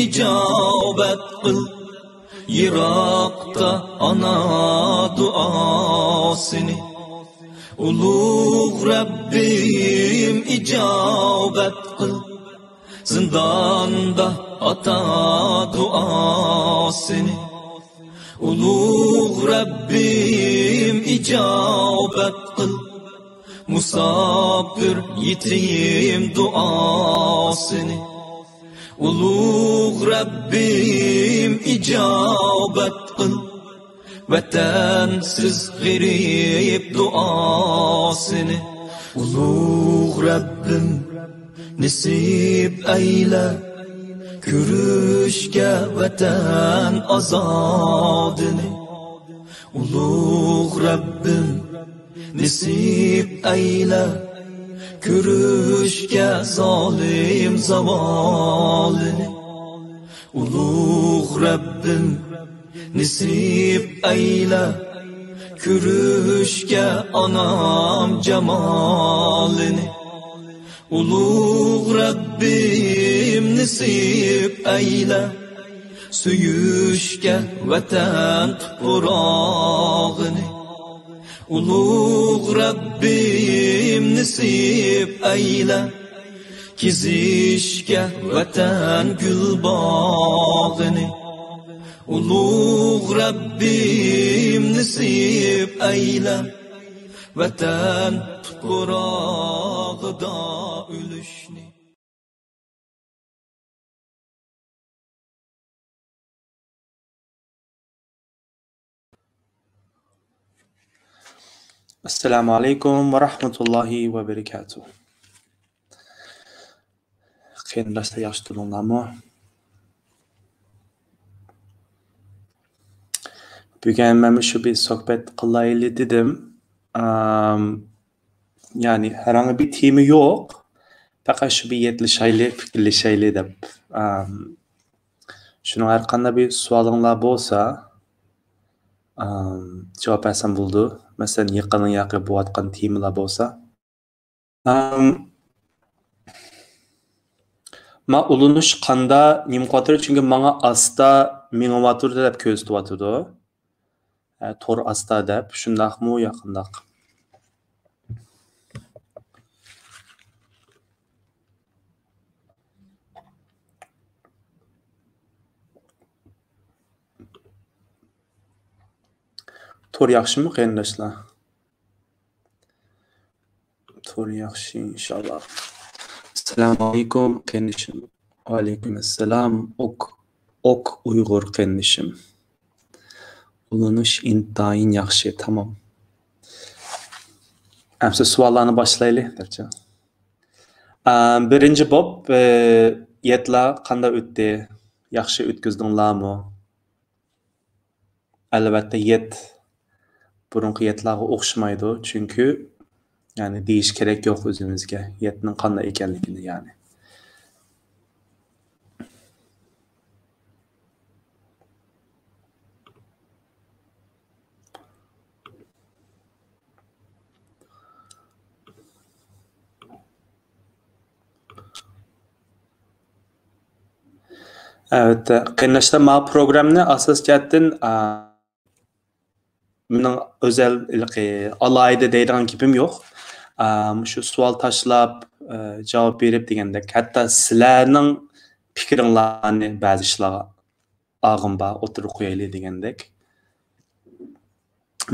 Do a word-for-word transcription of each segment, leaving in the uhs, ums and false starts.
ئىجابەت قىل، يىراقتا ئانا دۇئاسىنى. ئۇلۇغ رەببىم ئىجابەت قىل، زىنداندا ئاتا دۇئاسىنى. ئۇلۇغ رەببىم ئىجابەت قىل، مۇساپىر يېتىم دۇئاسىنى. ئۇلۇغ رەببىم ئىجابەت قىل، ۋەتەنسىز غېرىب دۇئاسىنى. ئۇلۇغ رەببىم نېسىپ ئەيلە، كۆرۈشكە ۋەتەن ئازادىنى. ئۇلۇغ رەببىم نېسىپ ئەيلە، كۆرۈشكە زالىم زاۋالىنى. ئۇلۇغ رەببىم نېسىپ ئەيلە، كۆرۈشكە ئانام جامالىنى. ئۇلۇغ رەببىم نېسىپ ئەيلە، سۆيۈشكە ۋەتەن تۇپراغىنى. ئۇلۇغ رەببىم نېسىپ ئەيلە، كېزىشكە ۋەتەن گۈل باغىنى. ئۇلۇغ رەببىم نېسىپ ئەيلە، ۋەتەن تۇپراغىدا ئۆلۈشنى. ئەسسالامۇ ئەلەيكۇم ۋە رەھمەتۇللاھى ۋە بەرىكاتۇھ. قېرىنداشلار، ياخشى تۇردۇڭلارمۇ؟ بۈگۈن مەن شۇ بىر سۆھبەت قىلايلى دېدىم. ئام، يەنى ھەرەڭگى بىر تېما يوق. پەقەت شۇ بىر يەتلىشەيلى، پىكىرلىشەيلى دەپ. ئام، شۇنىڭ ھەر قانداق بىر سوئالىڭلار بولسا، ئام، جاۋاب بەرسەم بولىدۇ. مەسىلەن، يېقىندا ياكى بولۇۋاتقان تېمىلار بولسا. ئام، ما ئۇلىنىش قاندا نېمە قىلىۋاتىدۇ؟ چۈنكى ماڭا ئاستا مېڭىۋاتىدۇ دەپ كۆرسىتىۋاتىدۇ. ئە، تور ئاستا دەپ، شۇنداقمۇ يا قانداق؟ تور ياخشىمۇ، قېرىنداشلار؟ تور ياخشى، ئىنشاللا. ئەسسالامۇ ئەلەيكۇم، قېرىندىشىم. ۋەئەلەيكۇم ئەسسالام. ئوك، ئوك ئۇيغۇر قېرىندىشىم. ئۇلىنىش ئىنتايىن ياخشى، تامام. ئەمسە سوئاللارنى باشلايلى، گەرچە. ئە، بىرىنچى بوپ، ئە، يەتلا قانداق ئۆتتى؟ ياخشى ئۆتكۈزدۈڭلارمۇ؟ ئەلۋەتتە، يەت بۇرۇنقى يەتلارغا ئوخشىمايدۇ، چۈنكى، يەنى، دېيىش كېرەك يوق ئۆزىمىزگە يەتنىڭ قانداق ئىكەنلىكىنى، يەنى. ئەلۋەتتە، قېرىنداشلار، ما پروگراممىنى ئاساسىي جەھەتتىن، ئا، مېنىڭ ئۆزەل ھېلىقى ئالاھىدە دەيدىغان گېپىم يوق. ئا، مۇشۇ سوئال تاشلاپ، ئا، جاۋاب بېرىپ دېگەندەك، ھەتتا سىلەرنىڭ پىكرىڭلارنى بەزى ئىشلارغا ئاغىم بار، ئوتتۇرىغا قويايلى دېگەندەك.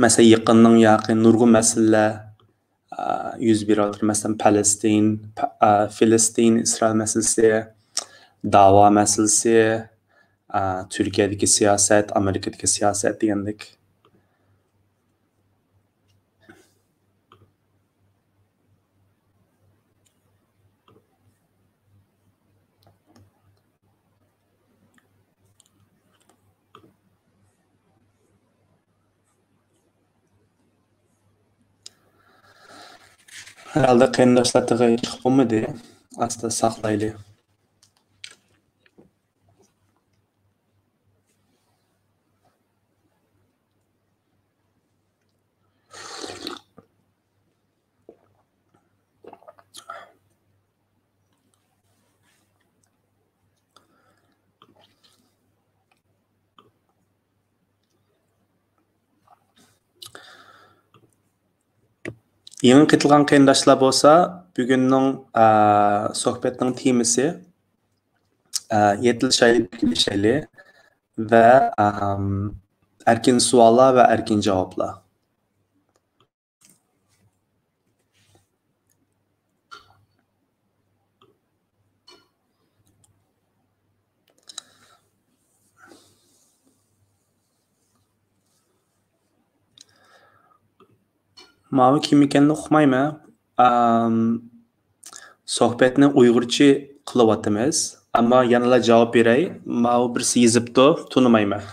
مەسىلەن، يېقىننىڭ ياقى نۇرغۇن مەسىلىلەر، ئا، يۈز بېرىۋاتىدۇ. مەسىلەن، پەلەستىن، پە-، ئا، فىلىستىن، ئىسرائىل مەسىلىسى، داۋا مەسىلىسى، ئا، تۈركىيەدىكى سىياسەت، ئامېرىكىدىكى سىياسەت دېگەندەك. ھەرھالدا قېرىنداشلار تېخى چىقىپ بولمىدى. ئاستا ساقلايلى. يېڭى قېتىلغان قېرىنداشلار بولسا، بۈگۈننىڭ، ئە، سۆھبەتنىڭ تېمىسى، ئە، يېتىلىشەيلى، پىكىرلىشەيلى ۋە، ئەم، ئەركىن سوئاللار ۋە ئەركىن جاۋابلار. ماۋۇ كىم ئىكەنلىكىنى ئۇقمايمەن. ئام، سۆھبەتنى ئۇيغۇرچە قىلىۋاتىمىز. ئەمما يەنىلا جاۋاب بېرەي. ماۋۇ بىرسى يېزىپتۇ، تونۇمايمەن.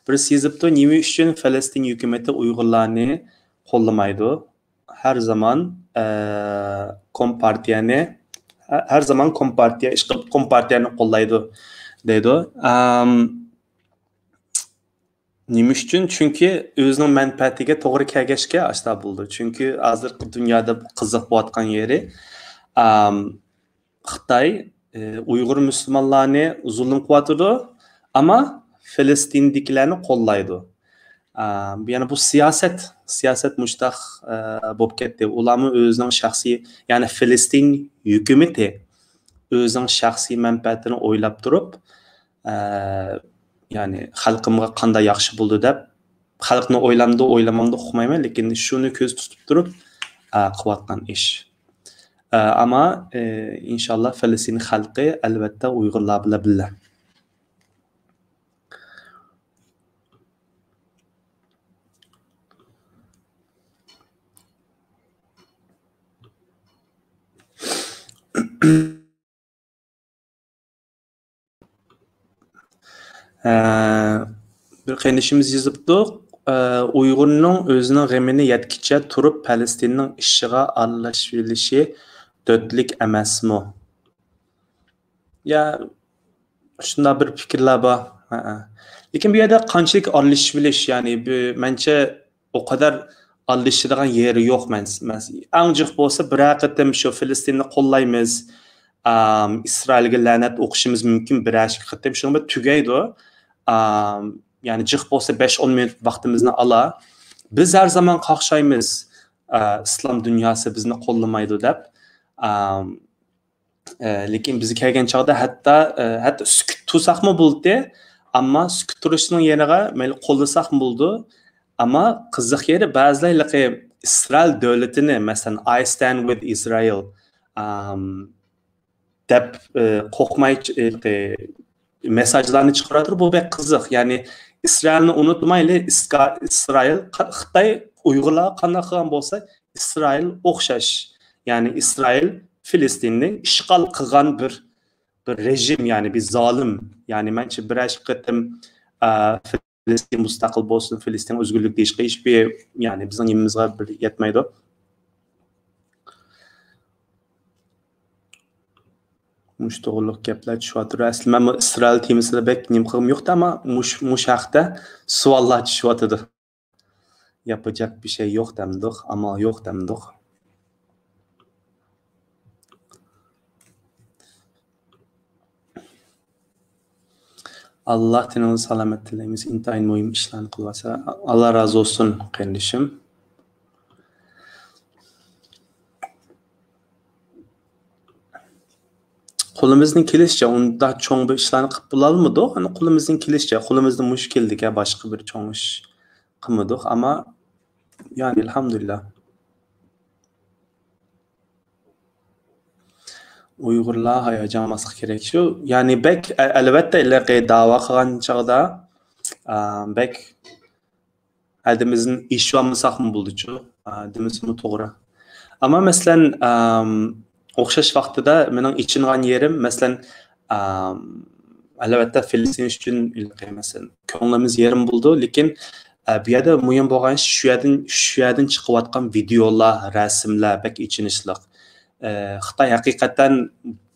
بىرسى يېزىپتۇ، نېمە ئۈچۈن فەلەستىن ھۆكۈمىتى ئۇيغۇرلارنى قوللىمايدۇ؟ ھەر زامان، ئە، كومپارتىيەنى، ھە-، ھەر زامان كومپارتىيە، ئىشقىلىپ كومپارتىيەنى قوللايدۇ، دەيدۇ. ئام، نېمە ئۈچۈن؟ چۈنكى ئۆزىنىڭ مەنپەئەتىگە توغرا كەلگەچكە ئاشۇنداق بولىدۇ. چۈنكى ھازىرقى دۇنيادا قىزىق بولۇۋاتقان يېرى، ئام، خىتاي، ئى، ئۇيغۇر مۇسۇلمانلارنى زۇلۇم قىلىۋاتىدۇ، ئەمما فىلىستىندىكىلەرنى قوللايدۇ. ئام، يەنى بۇ سىياسەت، سىياسەت مۇشتاق، ئە، بولۇپ كەتتى. ئۇلارمۇ ئۆزىنىڭ شەخسىي، يەنى فىلىستىن ھۆكۈمىتى ئۆزىنىڭ شەخسىي مەنپەئەتىنى ئويلاپ تۇرۇپ، ئە، يەنى خەلقىمگە قانداق ياخشى بولىدۇ دەپ، خەلقنى ئويلامدۇ، ئويلىمامدۇ ئۇقمايمەن، لېكىن شۇنى كۆزدە تۇتۇپ تۇرۇپ، ئە، قىلىۋاتقان ئىش. ئە، ئەمما، ئە، ئىنشاللا فەلەستىن خەلقى ئەلۋەتتە ئۇيغۇرلار بىلەن بىللە. ئە، بىر قېرىندىشىمىز يېزىپتۇ، ئە، ئۇيغۇرنىڭ ئۆزىنىڭ غېمىنى يەتكىچە تۇرۇپ، پەلەستىننىڭ ئىشىغا ئارىلىشىۋېلىشى دۆتلۈك ئەمەسمۇ؟ يا، شۇنداق بىر پىكىرلەر بار. ھەئە. لېكىن بۇ يەردە قانچىلىك ئارىلىشىۋېلىش، يەنى بۇ، مەنچە ئۇ قەدەر ئارىلىشىدىغان يېرى يوق. مەن، مەن، ئەڭ جىق بولسا بىرەر قېتىم شۇ فىلىستىننى قوللايمىز، ئام، ئىسرائىلگە لەنەت ئوقۇشىمىز مۈمكىن، بىرەر ئىككى قېتىم شۇنىڭ بىلەن تۈگەيدۇ. ئام، يەنى جىق بولسا بەش ئون مىنۇت ۋاقتىمىزنى ئالا. بىز ھەر زامان قاقشايمىز، ئا، ئىسلام دۇنياسى بىزنى قوللىمايدۇ دەپ. ئام، ئە، لېكىن بىزگە كەلگەن چاغدا ھەتتا، ئە، ھەتتا سۈكۈت تۇرساقمۇ بولدى. ئەمما سۈكۈت تۇرۇشنىڭ يېنىغا مەيلى قوللىساقمۇ بولىدۇ. ئەمما قىزىق يېرى بەزىلەر ھېلىقى ئىسرائىل دۆلىتىنى، مەسىلەن، «I stand with Israel»، ئام، دەپ، ئە، قورقماي چ-، ھېلىقى مېساژلارنى چىقىرىۋاتىدۇ. بۇ بەك قىزىق. يەنى ئىسرائىلنى ئۇنتۇمايلى، ئىسكا-، ئىسرائىل، قا-، خىتاي ئۇيغۇرلارغا قانداق قىلغان بولسا، ئىسرائىل ئوخشاش. يەنى ئىسرائىل فىلىستىننى ئىشغال قىلغان بىر، بىر رېژىم، يەنى بىر زالىم. يەنى مەنچە بىرەر قېتىم، ئە، فىلىستىن مۇستەقىل بولسۇن، فىلىستىن ئۆزگۈرلۈك دېيىشقا ھېچبىر، يەنى بىزنىڭ نېمىمىزغا بىر يەتمەيدۇ. مۇشۇ توغرىلىق گەپلەر چۈشۈۋاتىدۇ. ئەسلى مەنمۇ ئىسرائىل تېمىسىدا بەك نېمە قىلغۇم يوقتى، ئەمما مۇش-، مۇشۇ ھەقتە سوئاللار چۈشۈۋاتىدۇ. ياپىجاق بىر شەي يوق دەمدۇق، ئامال يوق دەمدۇق. ئاللا تېنىڭىزنى سالامەت تىلەيمىز. ئىنتايىن مۇھىم ئىشلارنى قىلىۋاتىسىلەر. ئاللا رازى بولسۇن، قېرىندىشىم. قولىمىزدىن كېلىشىچە ئۇنداق چوڭ بىر ئىشلارنى قىلىپ بولالمىدۇق. ئەنە قولىمىزدىن كېلىشىچە، قولىمىزدىن مۇشۇ كېلىدىكەن، باشقا بىر چوڭ ئىش قىلمىدۇق. ئەمما، يەنى، ئەلھەمدۇلىللا. ئۇيغۇرلار ھاياجان باسقا كېرەك شۇ. يەنى بەك، ئە-، ئەلۋەتتە، ھېلىقى داۋا قىلغان چاغدا، ئا، بەك ھەددىمىزدىن ئېشىۋالمىساقمۇ بولىدۇچۇ، ئا، دېمىسىمۇ توغرا. ئەمما، مەسىلەن، ئام، ئوخشاش ۋاقتىدا مېنىڭ ئېچىنغان يېرىم، مەسىلەن، ئام، ئەلۋەتتە، فىلىستىن ئۈچۈن، مەسىلەن، كۆڭلىمىز يېرىم بولىدۇ، لېكىن، ئە، بۇ يەردە مۇھىم بولغان ئىش شۇ يەردىن، شۇ يەردىن چىقىۋاتقان ۋىدېئولار، رەسىملەر بەك ئېچىنىشلىق. ئە، خىتاي ھەقىقەتەن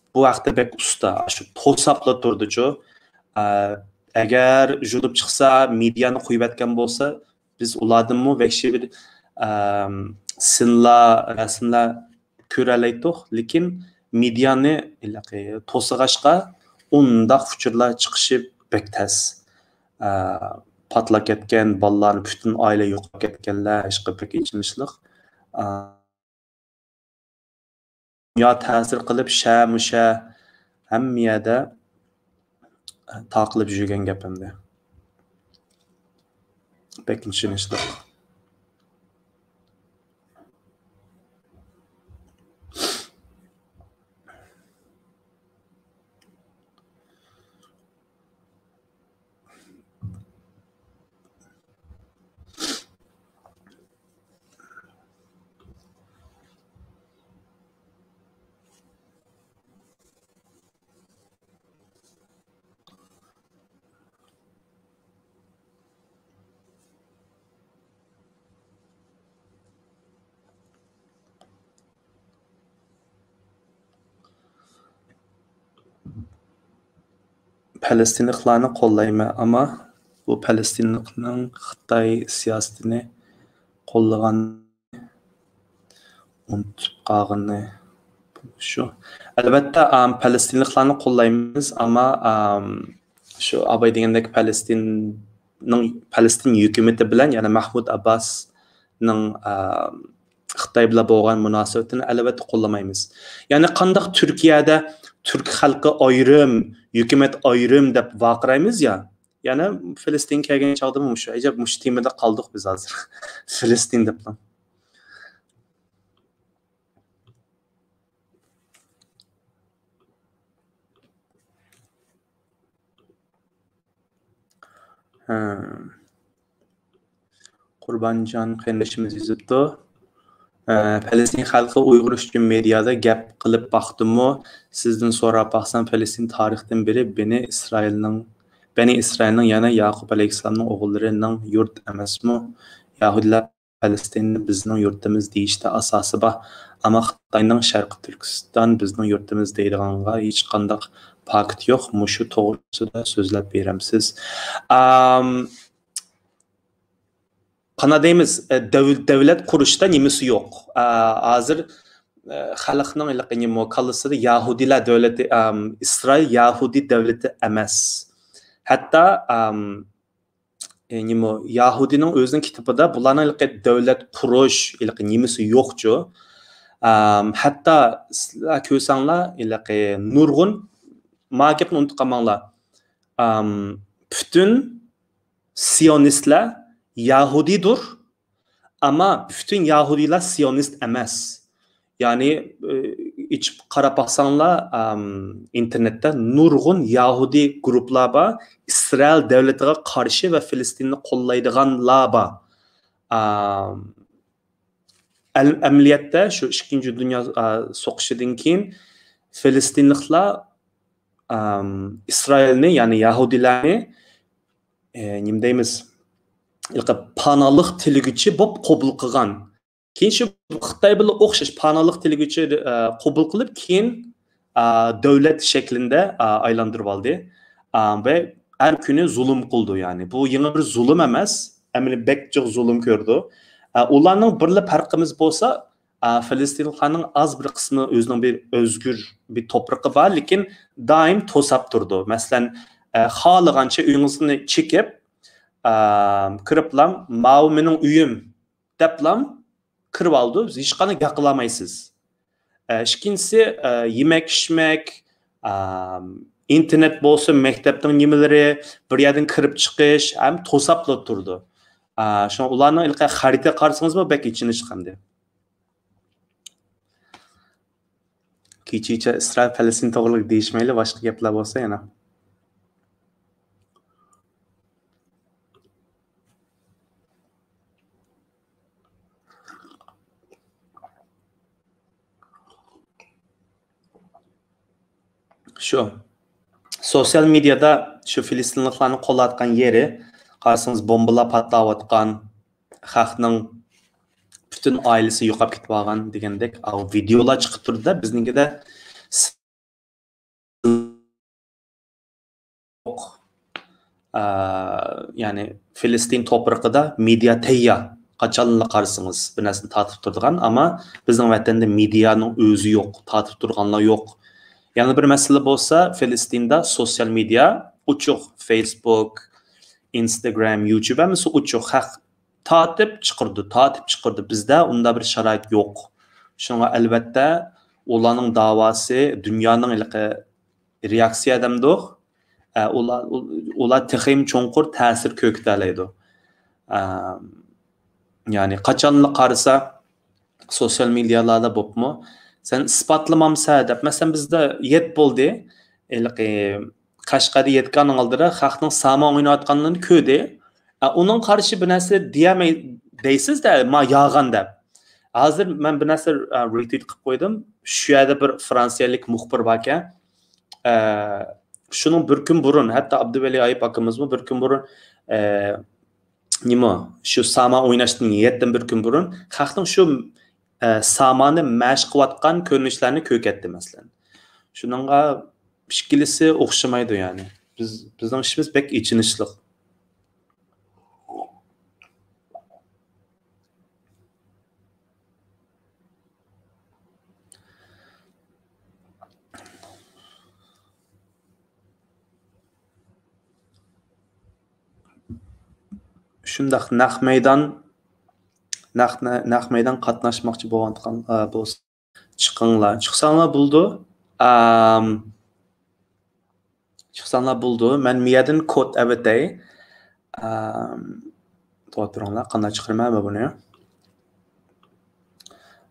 بۇ ھەقتە بەك ئۇستا، شۇ توساپلا تۇرىدۇچۇ. ئە، ئەگەر يۇلۇپ چىقسا، مېدىيانى قويۇۋەتكەن بولسا، بىز ئۇلاردىنمۇ ۋەھشىي بىر، ئەم، سىنلار، رەسىملەر كۆرەلەيتتۇق، لېكىن مېدىيانى ھېلىقى توسىغاچقا، ئۇنداق ئۇچۇرلار چىقىشى بەك تەس. ئە، پارتلاپ كەتكەن بالىلارنى، پۈتۈن ئائىلە يوقاپ كەتكەنلەر، ھېچقى بەك ئېچىنىشلىق. ئە، دۇنيا تەسىر قىلىپ، شە مۇشە ھەممە يەردە تارقىلىپ يۈرگەن گەپ ئەمدى. بەك ئېچىنىشلىق. پەلەستىنلىقلارنى قوللايمەن، ئەمما بۇ پەلەستىنلىقنىڭ خىتاي سىياسىتىنى قوللىغان ئۇنتۇپ قالغىنى شۇ. ئەلۋەتتە، ئام، پەلەستىنلىقلارنى قوللايمىز، ئەمما، ئام، شۇ ئاباي دېگەندەك پەلەستىننىڭ، پەلەستىن ھۆكۈمىتى بىلەن، يەنى مەھمۇد ئابباسنىڭ، ئام، خىتاي بىلەن بولغان مۇناسىۋىتىنى ئەلۋەتتە قوللىمايمىز. يەنى قانداق تۈركىيەدە تۈرك خەلقى ئايرىم، ھۆكۈمەت ئايرىم دەپ ۋارقىرايمىز يا، يەنە فىلىستىن كەلگەن چاغدىمۇ مۇشۇ، ئەجەب مۇشۇ تېمىدا قالدۇق بىز ھازىر. فىلىستىن دەپلا. ھە. قۇربانجان قېرىندىشىمىز يېزىپتۇ. ئە، پەلەستىن خەلقى ئۇيغۇر ئۈچۈن مېدىيادا گەپ قىلىپ باقتىمۇ؟ سىزدىن سوراپ باقسام، پەلەستىن تارىختىن بېرى بېنى ئىسرائىلنىڭ، بەنى ئىسرائىلنىڭ، يەنى ياقۇپ ئەلەيھىسسالامنىڭ ئوغۇللىرىنىڭ يۇرت ئەمەسمۇ؟ يەھۇدىيلار پەلەستىننى بىزنىڭ يۇرتىمىز دېيىشتە ئاساسى بار. ئەمما خىتاينىڭ شەرقىي تۈركىستان بىزنىڭ يۇرتىمىز دەيدىغانغا ھېچقانداق پاكىت يوق. مۇشۇ توغرىسىدا سۆزلەپ بېرەمسىز؟ ئام، قانداق دەيمىز، ئە، دەۋ-، دەۋلەت قۇرۇشتا نېمىسى يوق؟ ئە، ھازىر، ئە، خەلقنىڭ ھېلىقى نېمە كاللىسىدا يەھۇدىيلار دەۋلىتى، ئەم، ئىسرائىل يەھۇدىي دەۋلىتى ئەمەس. ھەتتا، ئەم، ئە، نېمە، يەھۇدىينىڭ ئۆزىنىڭ كىتابىدا بۇلارنىڭ ھېلىقى دەۋلەت قۇرۇش، ھېلىقى نېمىسى يوقچۇ. ئەم، ھەتتا سىلەر كۆرسەڭلار، ھېلىقى نۇرغۇن، ما گەپنى ئۇنتۇپ قالماڭلار. ئەم، پۈتۈن سىيونىستلار يەھۇدىيدۇر، ئەمما پۈتۈن يەھۇدىيلار سىيونىست ئەمەس. يەنى، ئى، ئېچىپ قاراپ باقساڭلار، ئام، ئىنتېرنېتتە نۇرغۇن يەھۇدىي گۇرۇپپىلار بار، ئىسرائىل دەۋلىتىگە قارشى ۋە فىلىستىننى قوللايدىغانلار بار. ئام، ئەل-، ئەمەلىيەتتە شۇ ئىككىنچى دۇنيا، ئا، سوقۇشىدىن كېيىن فىلىستىنلىقلار، ئام، ئىسرائىلنى، يەنى يەھۇدىيلارنى، ئە، نېمە دەيمىز، ھېلىقى پاناھلىق تىلىگۈچى بولۇپ قوبۇل قىلغان. كېيىن شۇ خىتاي بىلەن ئوخشاش پاناھلىق تىلىگۈچى، ئە، قوبۇل قىلىپ، كېيىن، ئە، دۆلەت شەكلىندە، ئە، ئايلاندۇرۇپ ئالدى. ئە، ۋە ھەر كۈنى زۇلۇم قىلىدۇ، يەنى. بۇ يېڭى بىر زۇلۇم ئەمەس، ئەمەلىي بەك جىق زۇلۇم كۆرىدۇ. ئە، ئۇلارنىڭ بىرلا پەرقىمىز بولسا، ئە، فىلىستىنلىقلارنىڭ ئاز بىر قىسمى ئۆزىنىڭ بىر ئۆزگۈر بىر توپرىقى بار، لېكىن دائىم توساپ تۇرىدۇ. مەسىلەن، ئە، خالىغانچە ئۆيىڭىزنى چېكىپ، ئە، كىرىپلا، «ماۋۇ مېنىڭ ئۆيۈم» دەپلا كىرىۋالىدۇ، ھېچقانداق گەپ قىلالمايسىز. ئە، ئىككىنچىسى، ئە، يېمەك-ئىچمەك، ئە، ئىنتېرنېت بولسۇن، مەكتەپنىڭ نېمىلىرى، بىر يەردىن كىرىپ چىقىش ھەم توساپلا تۇرىدۇ. ئە، شۇڭا ئۇلارنىڭ ھېلىقى خەرىتىگە قارىسىڭىزمۇ بەك ئېچىنىشلىق ئەمدى. كېچىچە ئىسرائىل پەلەستىن توغرىلىق دېيىشمەيلى، باشقا گەپلەر بولسا يەنە. شۇ سوسىيال مېدىيادا شۇ فىلىستىنلىقلارنى قوللاۋاتقان يېرى، قارىسىڭىز، بومبىلار پارتلاۋاتقان، خەقنىڭ پۈتۈن ئائىلىسى يوقاپ كېتىۋالغان دېگەندەك، ئاۋۇ ۋىدىيولار چىقىپ تۇرىدۇ-دە، بىزنىڭكىدە يوق. ئا، يەنى فىلىستىن توپرىقىدا مېدىيا تەييار. قاچانلا قارىسىڭىز، بىر نەرسىنى تارتىپ تۇرىدىغان، ئەمما بىزنىڭ ۋەتەندە مېدىيانىڭ ئۆزى يوق، تارتىپ تۇرغانلار يوق. يەنە بىر مەسىلە بولسا، فىلىستىندا سوسىيال مېدىيا ئوچۇق، فېيسبۇك، ئىنستاگرام، يۇتۇب ھەممىسى ئوچۇق. خەق تارتىپ چىقىرىدۇ، تارتىپ چىقىرىدۇ. بىزدە ئۇنداق بىر شارائىت يوق. شۇڭا ئەلۋەتتە، ئۇلارنىڭ داۋاسى دۇنيانىڭ ھېلىقى رېئاكسىيە دەمدۇق. ئە، ئۇلار، ئۇلار تېخىمۇ چوڭقۇر تەسىر كۆرسىتەلەيدۇ. ئە، يەنى قاچانلا قارىسا، سوتسىيال مېدىيالاردا بوپمۇ، سەن ئىسپاتلىمامسەن دەپ، مەسىلەن، بىزدە يەت بولدى. ھېلىقى قەشقەردە يەتكەننىڭ ئالدىدا خەقنىڭ سامان ئويناۋاتقانلىرىنى كۆردى. ئە، ئۇنىڭ قارشى بىر نەرسە دېيەلمەي دەيسىز-دە، ما يالغان دەپ. ھازىر مەن بىر نەرسە، ئە، رېتۋىت قىلىپ قويدۇم. شۇ يەردە بىر فرانسىيەلىك مۇخبىر باركەن. ئە، شۇنىڭ بىر كۈن بۇرۇن، ھەتتا ئابدۇۋەلى ئايۇپ ئاكىمىزمۇ بىر كۈن بۇرۇن، ئە، نېمە، شۇ سامان ئويناشتىن يەتتىن بىر كۈن بۇرۇن خەقنىڭ شۇ، ئە، ساماننى مەشىق قىلىۋاتقان كۆرۈنۈشلەرنى كۆرسەتتى، مەسىلەن. شۇنىڭغا ئىككىلىسى ئوخشىمايدۇ، يەنى. بىز، بىزنىڭ ئىشىمىز بەك ئېچىنىشلىق. شۇنداق نەق مەيدان، نەق، نەق مەيدان قاتناشماقچى بولغان، ئا، بولسا چىقىڭلار. چىقساڭلار بولىدۇ. ئام، چىقساڭلار بولىدۇ. مەن مىيەدىن كود ئەۋەتەي. ئام، توغرا تۇرۇڭلار. قانداق چىقىرىمەن مەن بۇنى؟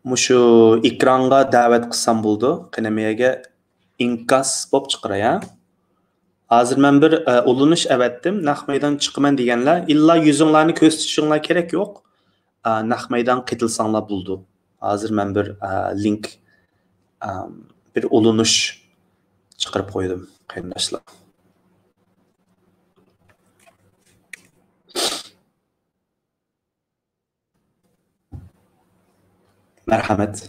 مۇشۇ ئېكرانغا دەۋەت قىلسام بولىدۇ. قېنى مىيەگە ئىنكاس بولۇپ چىقىراي، ھە؟ ھازىر مەن بىر، ئە، ئۇلىنىش ئەۋەتتىم. نەق مەيدان چىقىمەن دېگەنلەر، ئىللا يۈزۈڭلارنى كۆرسىتىشىڭلار كېرەك يوق. ئە، نەق مەيدان قېتىلساڭلار بولىدۇ. ھازىر مەن بىر، ئە، لىنك، ئە، بىر ئۇلىنىش چىقىرىپ قويدۇم، قېرىنداشلار. مەرھەمەت.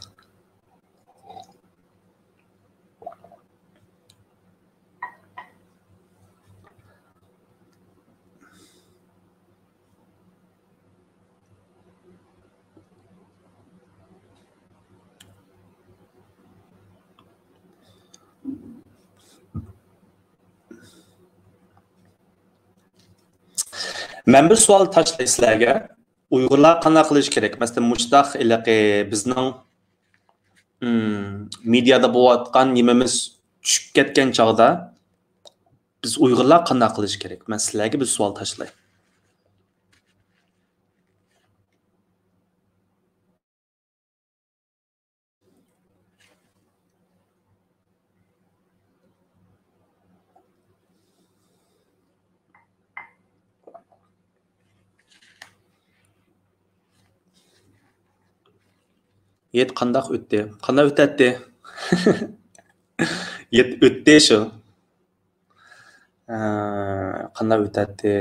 مەن بىر سوئال تاشلاي سىلەرگە. ئۇيغۇرلار قانداق قىلىشى كېرەك؟ مەسىلەن، مۇشتاق ھېلىقى بىزنىڭ، ئىم، مېدىيادا بولۇۋاتقان نېمىمىز چۈشۈپ كەتكەن چاغدا بىز ئۇيغۇرلار قانداق قىلىشى كېرەك؟ مەن سىلەرگە بىر سوئال تاشلاي. يەت قانداق ئۆتتى؟ قانداق ئۆتەتتى؟ يەت ئۆتتى شۇ. ئە، قانداق ئۆتەتتى؟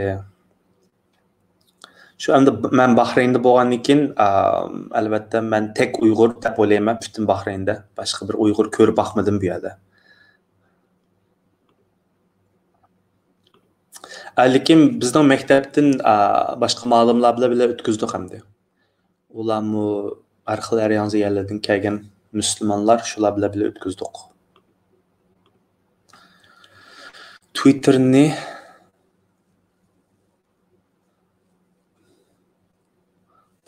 شۇ ئەمدى ب-، مەن باھرەيندە بولغاندىن كېيىن، ئە، ئەلۋەتتە مەن تەك ئۇيغۇر دەپ ئويلايمەن پۈتۈن باھرەيندە. باشقا بىر ئۇيغۇر كۆرۈپ باقمىدىم بۇ يەردە. ئە، لېكىن بىزنىڭ مەكتەپتىن، ئە، باشقا مۇئەللىملەر بىلەن بىللە ئۆتكۈزدۇق ئەمدى. ئۇلارمۇ ھەر خىل ھەر يانزا يەرلەردىن كەلگەن مۇسۇلمانلار، شۇلار بىلەن بىللە ئۆتكۈزدۇق. تۋىتتېرنى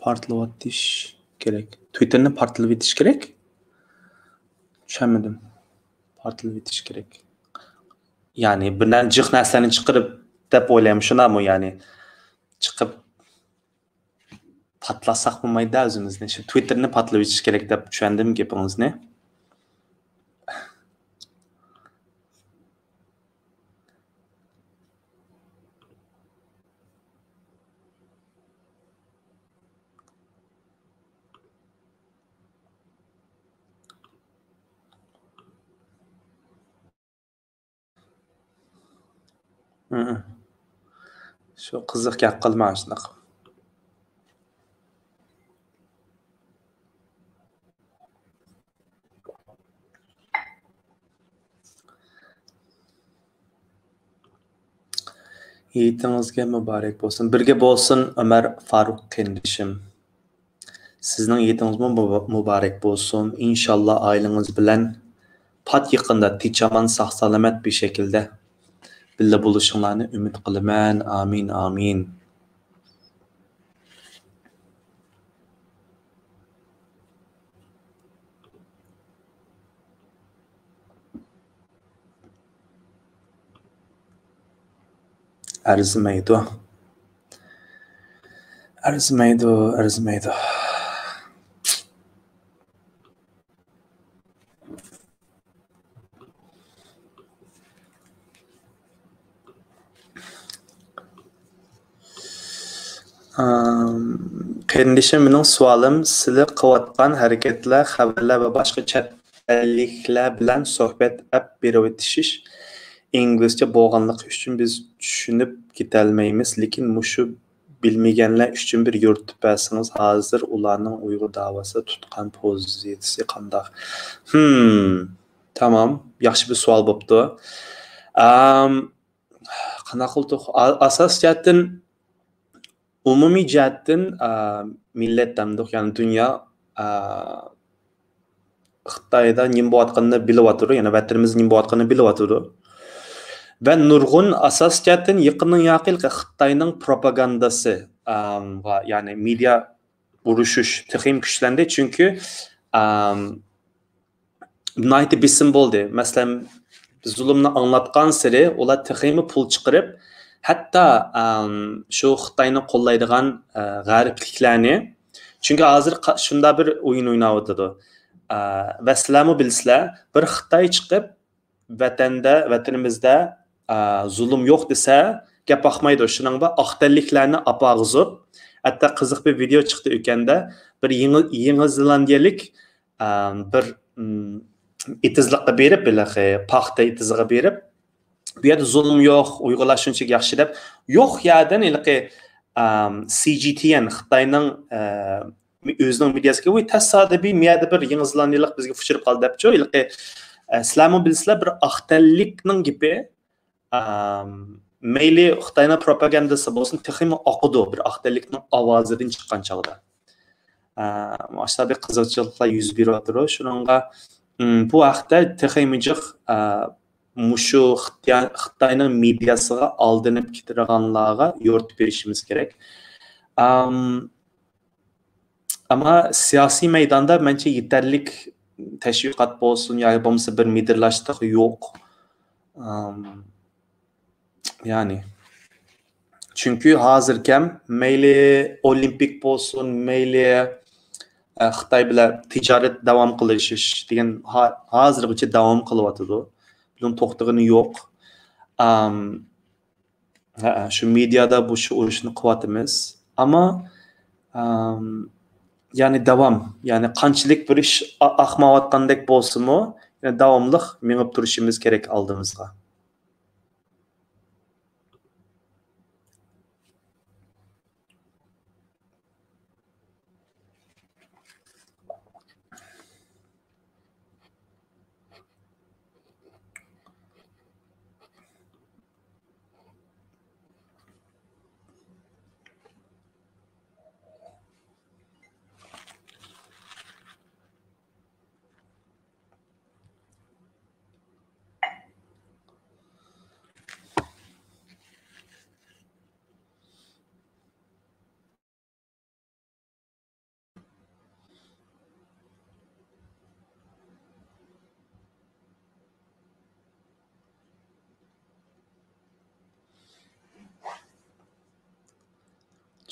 پارتلىۋېتىش كېرەك. تۋىتتېرنى پارتلىۋېتىش كېرەك؟ چۈشەنمىدىم. پارتلىۋېتىش كېرەك. يەنى بىر نە-، جىق نەرسىلەرنى چىقىرىپ دەپ ئويلايمەن، شۇنداقمۇ يەنى؟ چىقىپ پاتلاتساق بولمايدۇ ئۆزىمىزنى. شۇ تۋىتتېرنى پاتلىۋېتىش كېرەك دەپ چۈشەندىم گېپىڭىزنى. ھىم. شۇ قىزىق گەپ قىلما شۇنداق. ھېيتىڭىزگە مۇبارەك بولسۇن. بىرگە بولسۇن، ئۆمەر فاروق قېرىندىشىم. سىزنىڭ ھېيتىڭىزمۇ مۇبا-، مۇبارەك بولسۇن. ئىنشاللا ئائىلىڭىز بىلەن پات يېقىندا تىنچ-ئامان، ساق-سالامەت بىر شەكىلدە بىللە بولۇشۇڭلارنى ئۈمىد قىلىمەن. ئامىن، ئامىن. ئەرزىمەيدۇ. ئەرزىمەيدۇ، ئەرزىمەيدۇ. ئام، قېرىندىشىم، مېنىڭ سوئالىم، سىلى قىلىۋاتقان ھەرىكەتلەر، خەۋەرلەر ۋە باشقا چەت ئەللىكلەر بىلەن سۆھبەت ئەپ بېرىۋېتىشىش ئىنگلىزچە بولغانلىقى ئۈچۈن بىز چۈشىنىپ كېتەلمەيمىز، لېكىن مۇشۇ بىلمىگەنلەر ئۈچۈن بىر يورۇتۇپ بەرسىڭىز، ھازىر ئۇلارنىڭ ئۇيغۇر داۋاسىدا تۇتقان پوزىتسىيىسى قانداق؟ ھىم، تامام، ياخشى بىر سوئال بوپتۇ. ئام، قانداق قىلدۇق؟ ئا-، ئاساسىي جەھەتتىن، ئومۇمىي جەھەتتىن، ئا، مىللەت دەمدۇق، يەنى دۇنيا، ئا، خىتايدا نېمە بولۇۋاتقىنىنى بىلىۋاتىدۇ، يەنى ۋەتىنىمىزدە نېمە بولۇۋاتقىنىنى بىلىۋاتىدۇ. ۋە نۇرغۇن ئاساسىي جەھەتتىن يېقىندىن ياقى خىتاينىڭ پروپاگاندىسى، ئام، ۋە يەنى مېدىيا ئۇرۇشۇش تېخىمۇ كۈچلەندى. چۈنكى، ئام، ناھايىتى بېسىم بولدى. مەسىلەن، زۇلۇمنى ئاڭلاتقانسېرى ئۇلار تېخىمۇ پۇل چىقىرىپ، ھەتتا، ئام، شۇ خىتاينى قوللايدىغان، ئە، غەربلىكلەرنى، چۈنكى ھازىر قا-، شۇنداق بىر ئويۇن ئويناۋاتىدۇ. ئە، ۋە سىلەرمۇ بىلىسىلەر، بىر خىتاي چىقىپ، ۋەتەندە، ۋەتىنىمىزدە، ئە، زۇلۇم يوق دېسە، گەپ باقمايدۇ. شۇنىڭ بىلەن ئاق تەنلىكلەرنى ئاپارغۇزۇپ، ھەتتا قىزىق بىر ۋىدېئو چىقتى ئۆكەندە، بىر يېڭى، يېڭى زېلاندىيەلىك، ئە، بىر، ئىم، ئېتىزلىققا بېرىپ، ھېلىقى پاختا ئېتىزىغا بېرىپ، بۇ يەردە زۇلۇم يوق، ئۇيغۇرلار شۇنچىلىك ياخشى دەپ، يوق يەردىن ھېلىقى، ئام، سى جى تي ئېن خىتاينىڭ، ئە، ئۆزىنىڭ مېدىياسىغا، ۋوي، تاسادىپىي، مۇ يەردە بىر يېڭى زېلاندىيەلىك بىزگە ئۇچرىپ قالدى دەپچۇ، ھېلىقى، ئە، سىلەرمۇ بىلىسىلەر، بىر ئاق تەنلىكنىڭ گېپى، ئام، مەيلى خىتاينىڭ پروپاگاندىسى بولسۇن، تېخىمۇ ئاقىدۇ، بىر ئاق تەنلىكنىڭ ئاۋازىدىن چىققان چاغدا. ئە، مۇشۇنداق بىر قىزىقچىلىقلار يۈز بېرىۋاتىدۇ. شۇنىڭغا، ئىم، بۇ ھەقتە تېخىمۇ جىق، ئە، مۇشۇ خىتاي-، خىتاينىڭ مېدىياسىغا ئالدىنىپ كېتىدىغانلارغا يورۇتۇپ بېرىشىمىز كېرەك. ئام، ئەمما سىياسىي مەيداندا مەنچە يېتەرلىك تەشۋىقات بولسۇن ياكى بولمىسا بىر مىدىرلاشلىق يوق. ئام، يەنى، چۈنكى ھازىركەم مەيلى ئولىمپىك بولسۇن، مەيلى، ئە، خىتاي بىلەن تىجارەت داۋام قىلىشىش دېگەن ھا-، ھازىرغىچە داۋام قىلىۋاتىدۇ. بۇنىڭ توختىغىنى يوق. ئام، ھە، شۇ مېدىيادا بۇ شۇ ئۇرۇشنى قىلىۋاتىمىز. ئەمما، ئام، يەنى داۋام، يەنى قانچىلىك بىر ئىش ئا-، ئاقمايۋاتقاندەك بولسىمۇ، يەنە داۋاملىق مېڭىپ تۇرۇشىمىز كېرەك ئالدىمىزغا.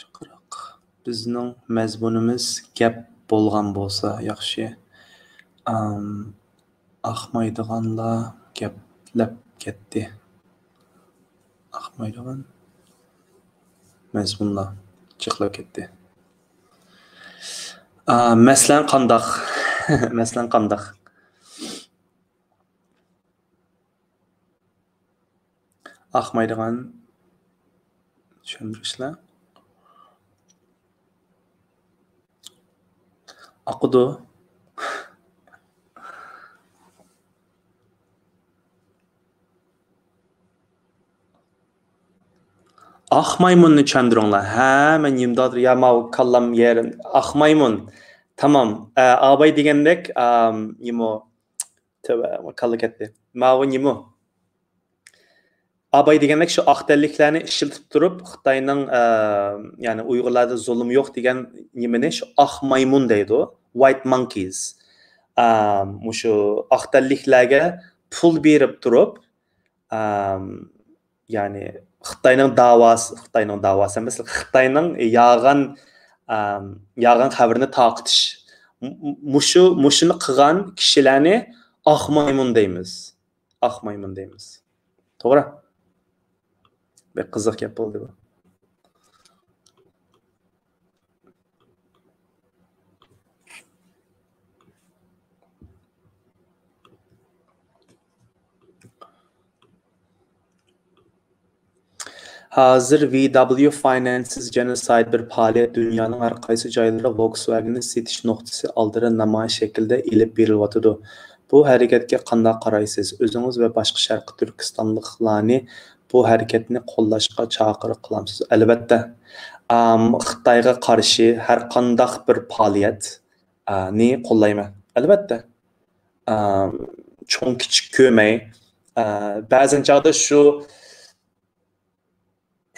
جىقراق. بىزنىڭ مەزمۇنىمىز گەپ بولغان بولسا ياخشى. ئام، ئاقمايدىغانلار گەپلەپ كەتتى. ئاقمايدىغان مەزمۇنلار جىقلاپ كەتتى. ئا، مەسىلەن قانداق؟ مەسىلەن قانداق؟ ئاقمايدىغان چۈشەندۈرۈشلەر. ئاقىدۇ. ئاق مايمۇننى چۈشەندۈرۈڭلار. ھە، مەن نېمە دەۋاتىمەن؟ يا، ماۋۇ كاللام يېرىم. ئاق مايمۇن. تامام. ئە، ئاباي دېگەندەك، ئام، نېمە؟ تۆۋە، كاللا كەتتى. ماۋۇ نېمە؟ ئاباي دېگەندەك شۇ ئاق تەنلىكلەرنى ئىشلىتىپ تۇرۇپ، خىتاينىڭ، ئە، يەنى ئۇيغۇرلاردا زۇلۇم يوق دېگەن نېمىنى شۇ ئاق مايمۇن دەيدۇ. White monkeys. ئە، مۇشۇ ئاق تەنلىكلەرگە پۇل بېرىپ تۇرۇپ، ئە، يەنى خىتاينىڭ داۋاسى، خىتاينىڭ داۋاسى ئەمەس، خىتاينىڭ يالغان، ئەم، يالغان خەۋىرىنى تارقىتىش. م-، م-، مۇشۇ، مۇشۇنى قىلغان كىشىلەرنى ئاق مايمۇن دەيمىز. ئاق مايمۇن دەيمىز. توغرا. بەك قىزىق گەپ بولدى بۇ. ھازىر ۋى دابلىيۇ فاينانسىز جېنوسايد بىر پائالىيەت دۇنيانىڭ ھەر قايسى جايلىرىدا ۋولكسۋاگېننى سېتىش نۇقتىسى ئالدىدا نامايىش شەكلىدە ئېلىپ بېرىلىۋاتىدۇ. بۇ ھەرىكەتكە قانداق قارايسىز؟ ئۆزىڭىز ۋە باشقا شەرقىي تۈركىستانلىقلارنى بۇ ھەرىكەتنى قوللاشقا چاقىرىق قىلامسىز؟ ئەلۋەتتە، ئام، خىتايغا قارشى ھەر قانداق بىر پائالىيەت، ئا، نى قوللايمەن. ئەلۋەتتە. ئام، چوڭ كىچىك كۆرمەي، ئا، بەزەن چاغدا شۇ،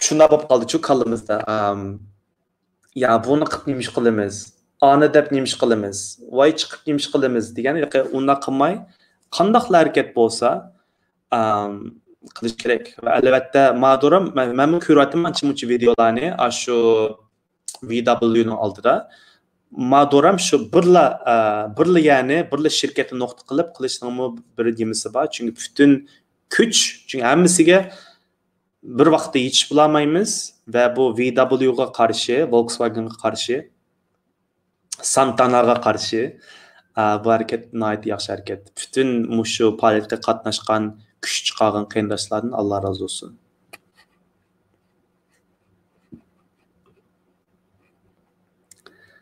شۇنداق بولۇپ قالدىچۇ كاللىمىزدا. ئام، يا بۇنى قىلىپ نېمە ئىش قىلىمىز؟ ئانى دەپ نېمە ئىش قىلىمىز؟ ۋاي چىقىپ نېمە ئىش قىلىمىز؟ دېگەن ياقى ئۇنداق قىلماي، قانداقلا ھەرىكەت بولسا، ئام، قىلىش كېرەك. ۋە ئەلۋەتتە، مادۇرام، مەن، مەنمۇ كۆرۈۋاتىمەن ئانچە-مۇنچە ۋىدېئولارنى، ئاشۇ ۋى دابلىيۇنىڭ ئالدىدا. مادۇرام شۇ بىرلا، ئە، بىرلا يەرنى، بىرلا شىركەتنى نۇقتا قىلىپ قىلىشنىڭمۇ بىر نېمىسى بار. چۈنكى پۈتۈن كۈچ، چۈنكى ھەممىسىگە بىر ۋاقىتتا يېتىشىپ بولالمايمىز ۋە بۇ ۋى دابلىيۇغا قارشى، ۋولكسۋاگېنغا قارشى، سانتاناغا قارشى، ئە، بۇ ھەرىكەت ناھايىتى ياخشى ھەرىكەت. پۈتۈن مۇشۇ پائالىيەتكە قاتناشقان، كۈچ چىقارغان قېرىنداشلاردىن ئاللا رازى بولسۇن.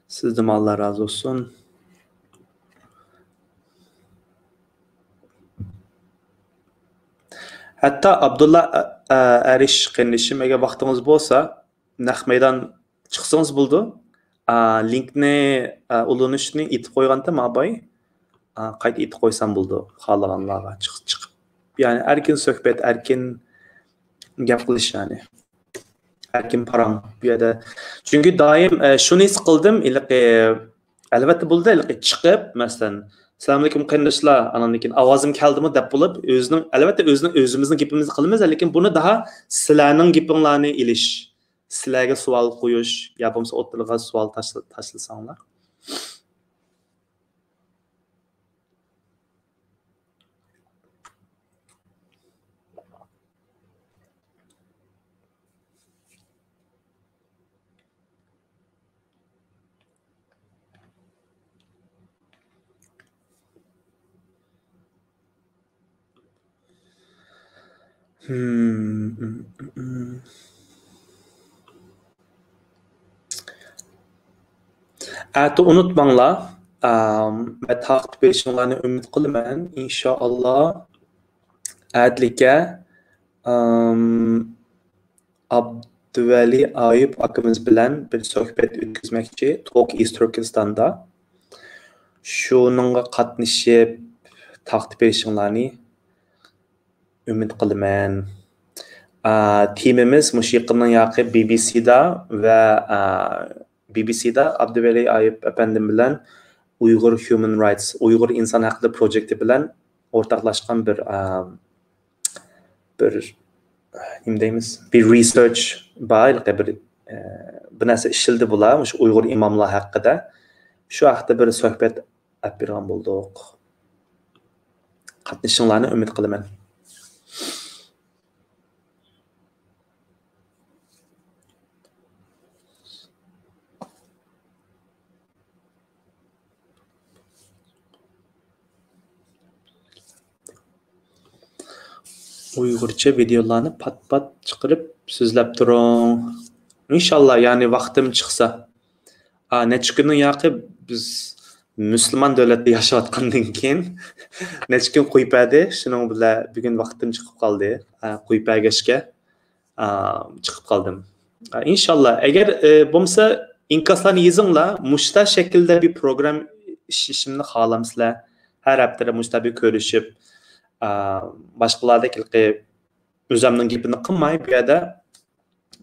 سىزدىنمۇ ئاللا رازى بولسۇن. ھەتتا ئابدۇللا، ئە، ئە، ئەرىش قېرىندىشىم، ئەگەر ۋاقتىڭىز بولسا، نەق مەيدان چىقسىڭىز بولىدۇ. ئا، لىنكنى، ئا، ئۇلىنىشنى ئېيتىپ قويغانتىم ئاباي. ئا، قايتا ئېيتىپ قويسام بولىدۇ خالىغانلارغا. چىق-، چىقىپ، يەنى ئەركىن سۆھبەت، ئەركىن گەپ قىلىش يەنى. ئەركىن پاراڭ بۇ يەردە. چۈنكى دائىم، ئە، شۇنى ھېس قىلدىم، ھېلىقى، ئەلۋەتتە بولىدۇ، ھېلىقى چىقىپ، مەسىلەن، «سالامۇئەلەيكۇم قېرىنداشلار، ئاناندىن كېيىن ئاۋازىم كەلدىمۇ؟» دەپ بولۇپ، ئۆزىنىڭ، ئەلۋەتتە ئۆزىنىڭ، ئۆزىمىزنىڭ گېپىمىزنى قىلىمىز، لېكىن بۇنى داھا سىلەرنىڭ گېپىڭلارنى ئېلىش، سىلەرگە سوئال قويۇش يا بولمىسا ئوتتۇرىغا سوئال تاشلا-، تاشلىساڭلار. ئەتە ئۇنتۇماڭلار. ئام، مەن تارقىتىپ بېرىشىڭلارنى ئۈمىد قىلىمەن، ئىنشائاللا. ئەتىلىكە، ئام، ئابدۇۋەلى ئايۇپ ئاكىمىز بىلەن بىر سۆھبەت ئۆتكۈزمەكچى، توك ئىز تۈركىستاندا. شۇنىڭغا قاتنىشىپ، تارقىتىپ بېرىشىڭلارنى ئۈمىد قىلىمەن. ئا، تېمىمىز مۇشۇ يېقىندىن ياقى بى بى سىدا ۋە، ئا، بى بى سىدا ئابدۇۋەلى ئايۇپ ئەپەندىم بىلەن ئۇيغۇر ھيۇمەن رايتس، ئۇيغۇر ئىنسان ھەقلىرى پروجېكتى بىلەن ئورتاقلاشقان بىر، ئا، بىر، نېمە دەيمىز، بىر رىسېرچ بار، بىر، ئە، بىر نەرسە ئىشلىدى بۇلار، مۇشۇ ئۇيغۇر ئىماملار ھەققىدە. شۇ ھەقتە بىر سۆھبەت ئەپ بېرىدىغان بولدۇق. قاتنىشىشىڭلارنى ئۈمىد قىلىمەن. ئۇيغۇرچە ۋىدېئولارنى پات-پات چىقىرىپ سۆزلەپ تۇرۇڭ. ئىنشاللا، يەنى ۋاقتىم چىقسا. ئا، نەچچە كۈندىن ياقى بىز مۇسۇلمان دۆلەتتە ياشاۋاتقاندىن كېيىن نەچچە كۈن قويۇپ بەردى. شۇنىڭ بىلەن بۈگۈن ۋاقتىم چىقىپ قالدى. ئا، قويۇپ بەرگەچكە. ئا، چىقىپ قالدىم. ئا، ئىنشاللا، ئەگەر، ئە، بولمىسا ئىنكاسلارنى يېزىڭلار، مۇشۇنداق شەكىلدە بىر پروگرام ئىشلىشىمنى خالامسىلەر؟ ھەر ھەپتىدە مۇشۇنداق بىر كۆرۈشۈپ، ئا، باشقىلاردەك ھېلىقى ئۆزۈمنىڭ گېپىنى قىلماي، بۇ يەردە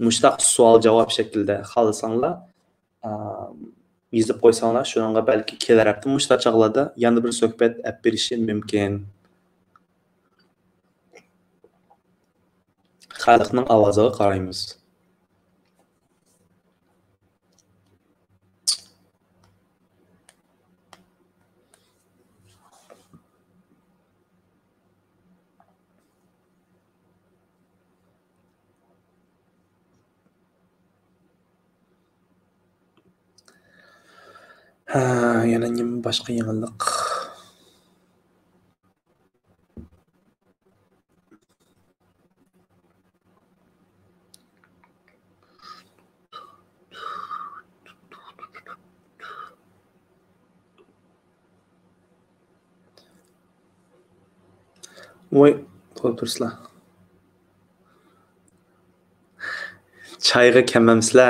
مۇشۇنداق سوئال جاۋاب شەكلىدە خالىساڭلار، ئا، يېزىپ قويساڭلار، شۇنىڭغا بەلكى كېلەر ھەپتە مۇشۇنداق چاغلاردا يەنە بىر سۆھبەت ئەپ بېرىشىم مۇمكىن. خەلقنىڭ ئاۋازىغا قارايمىز. ھە، يەنە نېمە باشقا يېڭىلىق؟ ۋاي، تولا تۇرسىلا. چايغا كەلمەمسىلە؟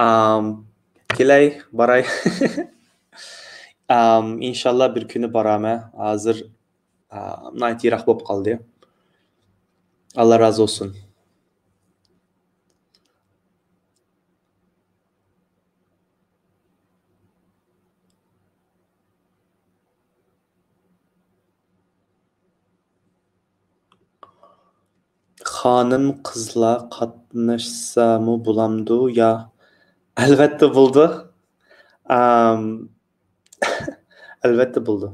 ئام، كېلەي، باراي. ئام، ئىنشاللا بىر كۈنى بارامەن. ھازىر، ئا، ناھايىتى يىراق بولۇپ قالدى. ئاللا رازى بولسۇن. خانىم قىزلار قاتناشسامۇ بولامدۇ يا؟ ئەلۋەتتە بولىدۇ. ئام، ئەلۋەتتە بولىدۇ.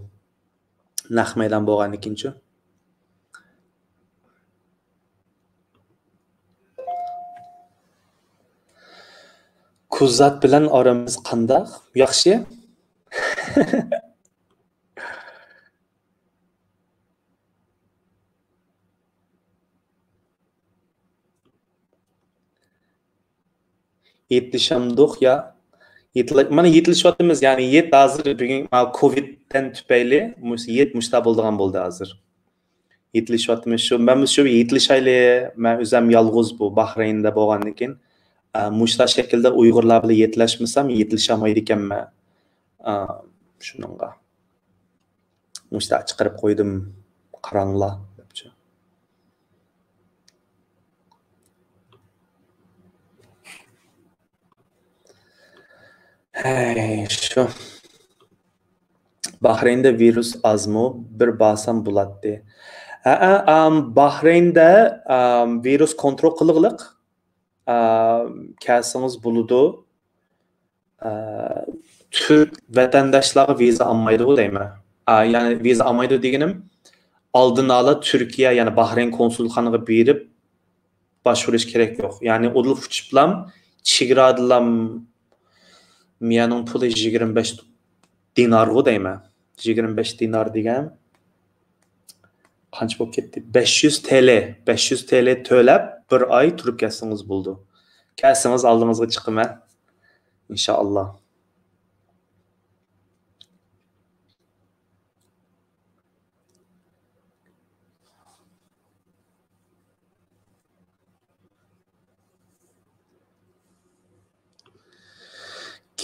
نەق مەيدان بولغاندىكىنچۇ؟ كۇزات بىلەن ئارىمىز قانداق؟ ياخشى. يېتىلىشەمدۇق يا؟ يېتىلە-، مانا يېتىلىشىۋاتىمىز. يەنى يېت ھازىر بۈگۈن، ما، كوۋىدتىن تۈپەيلى مۇشۇ يېت مۇشتا بولىدىغان بولدى ھازىر. يېتىلىشىۋاتىمىز شۇ. مەن شۇ يېتىلىشايلى. مەن ئۆزۈم يالغۇز بۇ باھرەيندە بولغاندىن كېيىن، ئە، مۇشۇ شەكىلدە ئۇيغۇرلار بىلەن يېتىلەشمىسەم، يېتىلىشەلمەيدىكەنمەن. ئە، شۇنىڭغا. مۇشۇنداق چىقىرىپ قويدۇم، قاراڭلار دەپچۇ. ھەي، شۇ. باھرەيندە ۋىرۇس ئازمۇ؟ بىر بارسام بولاتتى. ھەئە، ئام، باھرەيندە، ئام، ۋىرۇس كونترول قىلغلىق. ئام، كەلسىڭىز بولىدۇ. ئە، تۈرك ۋەتەنداشلارغا ۋىزا ئالمايدىغۇ دەيمەن. ئە، يەنى ۋىزا ئالمايدۇ دېگىنىم، ئالدىن ئالا تۈركىيە، يەنى باھرەين كونسۇلخانىغا بېرىپ باشۋۇرۇش كېرەك يوق. يەنى ئۇدۇل ئۇچۇپلام، چېگرادىلام مىيەنىڭ پۇلى يىگىرمە بەش دىنارغۇ دەيمەن. يىگىرمە بەش دىنار دېگەن قانچە بولۇپ كەتتى؟ بەش يۈز تىل، بەش يۈز تىل تۆلەپ، بىر ئاي تۇرۇپ كەتسىڭىز بولىدۇ. كەلسىڭىز ئالدىڭىزغا چىقىمەن، ئىنشائاللا.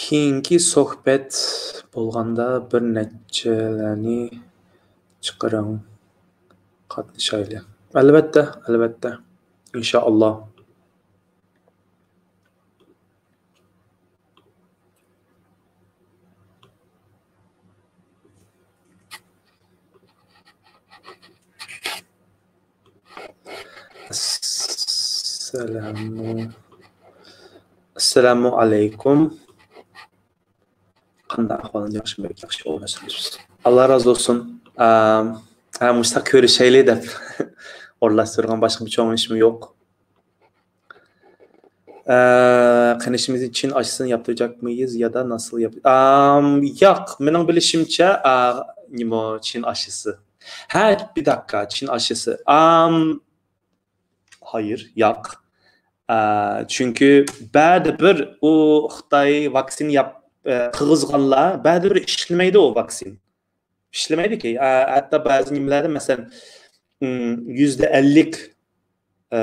كېيىنكى سۆھبەت بولغاندا بىر نەچچىلەرنى چىقىرىڭ، قاتنىشايلى. ئەلۋەتتە، ئەلۋەتتە. ئىنشائاللا. ئەسسالامۇ، ئەسسالامۇ ئەلەيكۇم. قانداق ئەھۋالىڭىز؟ ياخشىمۇ؟ بەك ياخشى، ئوبدان سۆزلىشىمىز. ئاللا رازى بولسۇن. ئەم، ھە، مۇشۇنداق كۆرۈشەيلى دەپ ئورۇنلاشتۇرغان، باشقا بىر چوڭ ئىشمۇ يوق. ئە، قېنىشىمىزنى چىن ئاشىسىنى ياپتۇرجاقمىز يا دا ناسىل ياپ-، ئام، ياق، مېنىڭ بىلىشىمچە، ئا، نېمە، چىن ئاشىسى. ھە، بىر دەقىقە، چىن ئاشىسى. ئام، ھايىر، ياق. ئە، چۈنكى بەدە بىر ئۇ خىتاي ۋاكسىن ياپ-، ئە، قىغىزغانلار بەدە بىر ئىشلىمەيدۇ ئۇ ۋاكسىن. ئىشلىمەيدىكى. ئە، ھەتتا بەزى نېمىلەردە، مەسىلەن، ئىم، يۈزدە ئەللىك، ئە،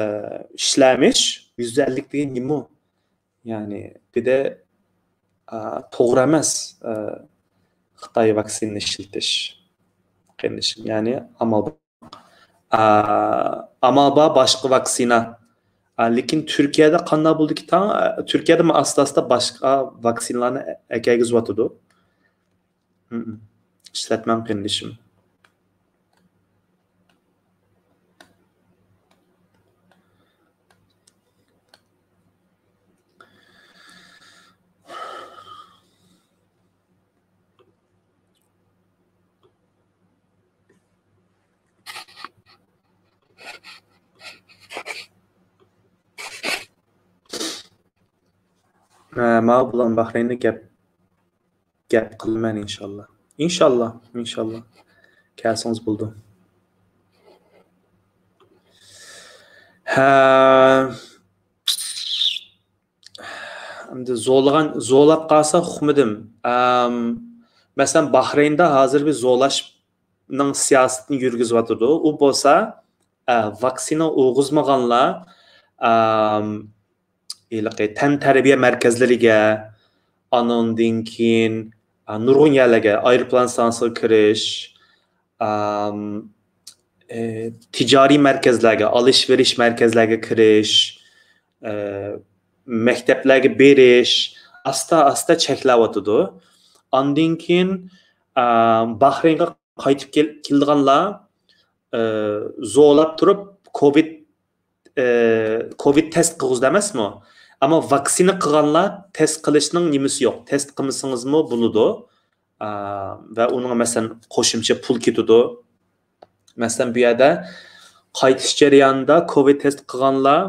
ئىشلەمىش، يۈزدە ئەللىك دېگەن نېمە ئۇ؟ يەنى بىردە، ئە، توغرا ئەمەس، ئە، خىتاي ۋاكسىنىنى ئىشلىتىش. قېرىندىشىم، يەنى ئامال بار. ئە، ئامال بار باشقا ۋاكسىنا. ئە، لېكىن تۈركىيەدە قانداق بولدىكى تاڭ؟ ئە، تۈركىيەدە مەن ئاستا-ئاستا باشقا ۋاكسىنىلارنى ئە-، ئەكەلگۈزۈۋاتىدۇ. ھم. ئىشلەتمەڭ قېرىندىشىم. ھە، ماۋۇ بىلەن باھرەيننى گەپ، گەپ قىلىمەن ئىنشاللا. ئىنشاللا، ئىنشاللا. كەلسىڭىز بولىدۇ. ھە. ئەمدى زولىغان، زولاپ قالسا ئۇقمىدىم. ئەم، مەسىلەن، باھرەيندا ھازىر بىر زولاشنىڭ سىياسىتىنى يۈرگۈزۈۋاتىدۇ. ئۇ بولسا، ئە، ۋاكسىنا ئۇرغۇزمىغانلار، ئەم، ھېلىقى تەنتەربىيە مەركەزلىرىگە، ئانىڭدىن كېيىن، ئە، نۇرغۇن يەرلەرگە، ئايروپىلان ئىستانسىسىغا كىرىش، ئام، ئى، تىجارىي مەركەزلەرگە، ئالىش-بېرىش مەركەزلەرگە كىرىش، ئى، مەكتەپلەرگە بېرىش ئاستا-ئاستا چەكلەۋاتىدۇ. ئاندىن كېيىن، ئام، باھرەينگە قايتىپ كېل-، كېلىدىغانلار، ئى، زولاپ تۇرۇپ، كوۋىد ئى، كوۋىد تېست قىلغۇزدى ئەمەسمۇ؟ ئەمما ۋاكسىنا قىلغانلار تېست قىلىشنىڭ نېمىسى يوق. تېست قىلمىسىڭىزمۇ بولىدۇ. ئا، ۋە ئۇنىڭ، مەسىلەن، قوشۇمچە پۇل كېتىدۇ. مەسىلەن، بۇ يەردە قايتىش جەريانىدا كوۋىد تېست قىلغانلار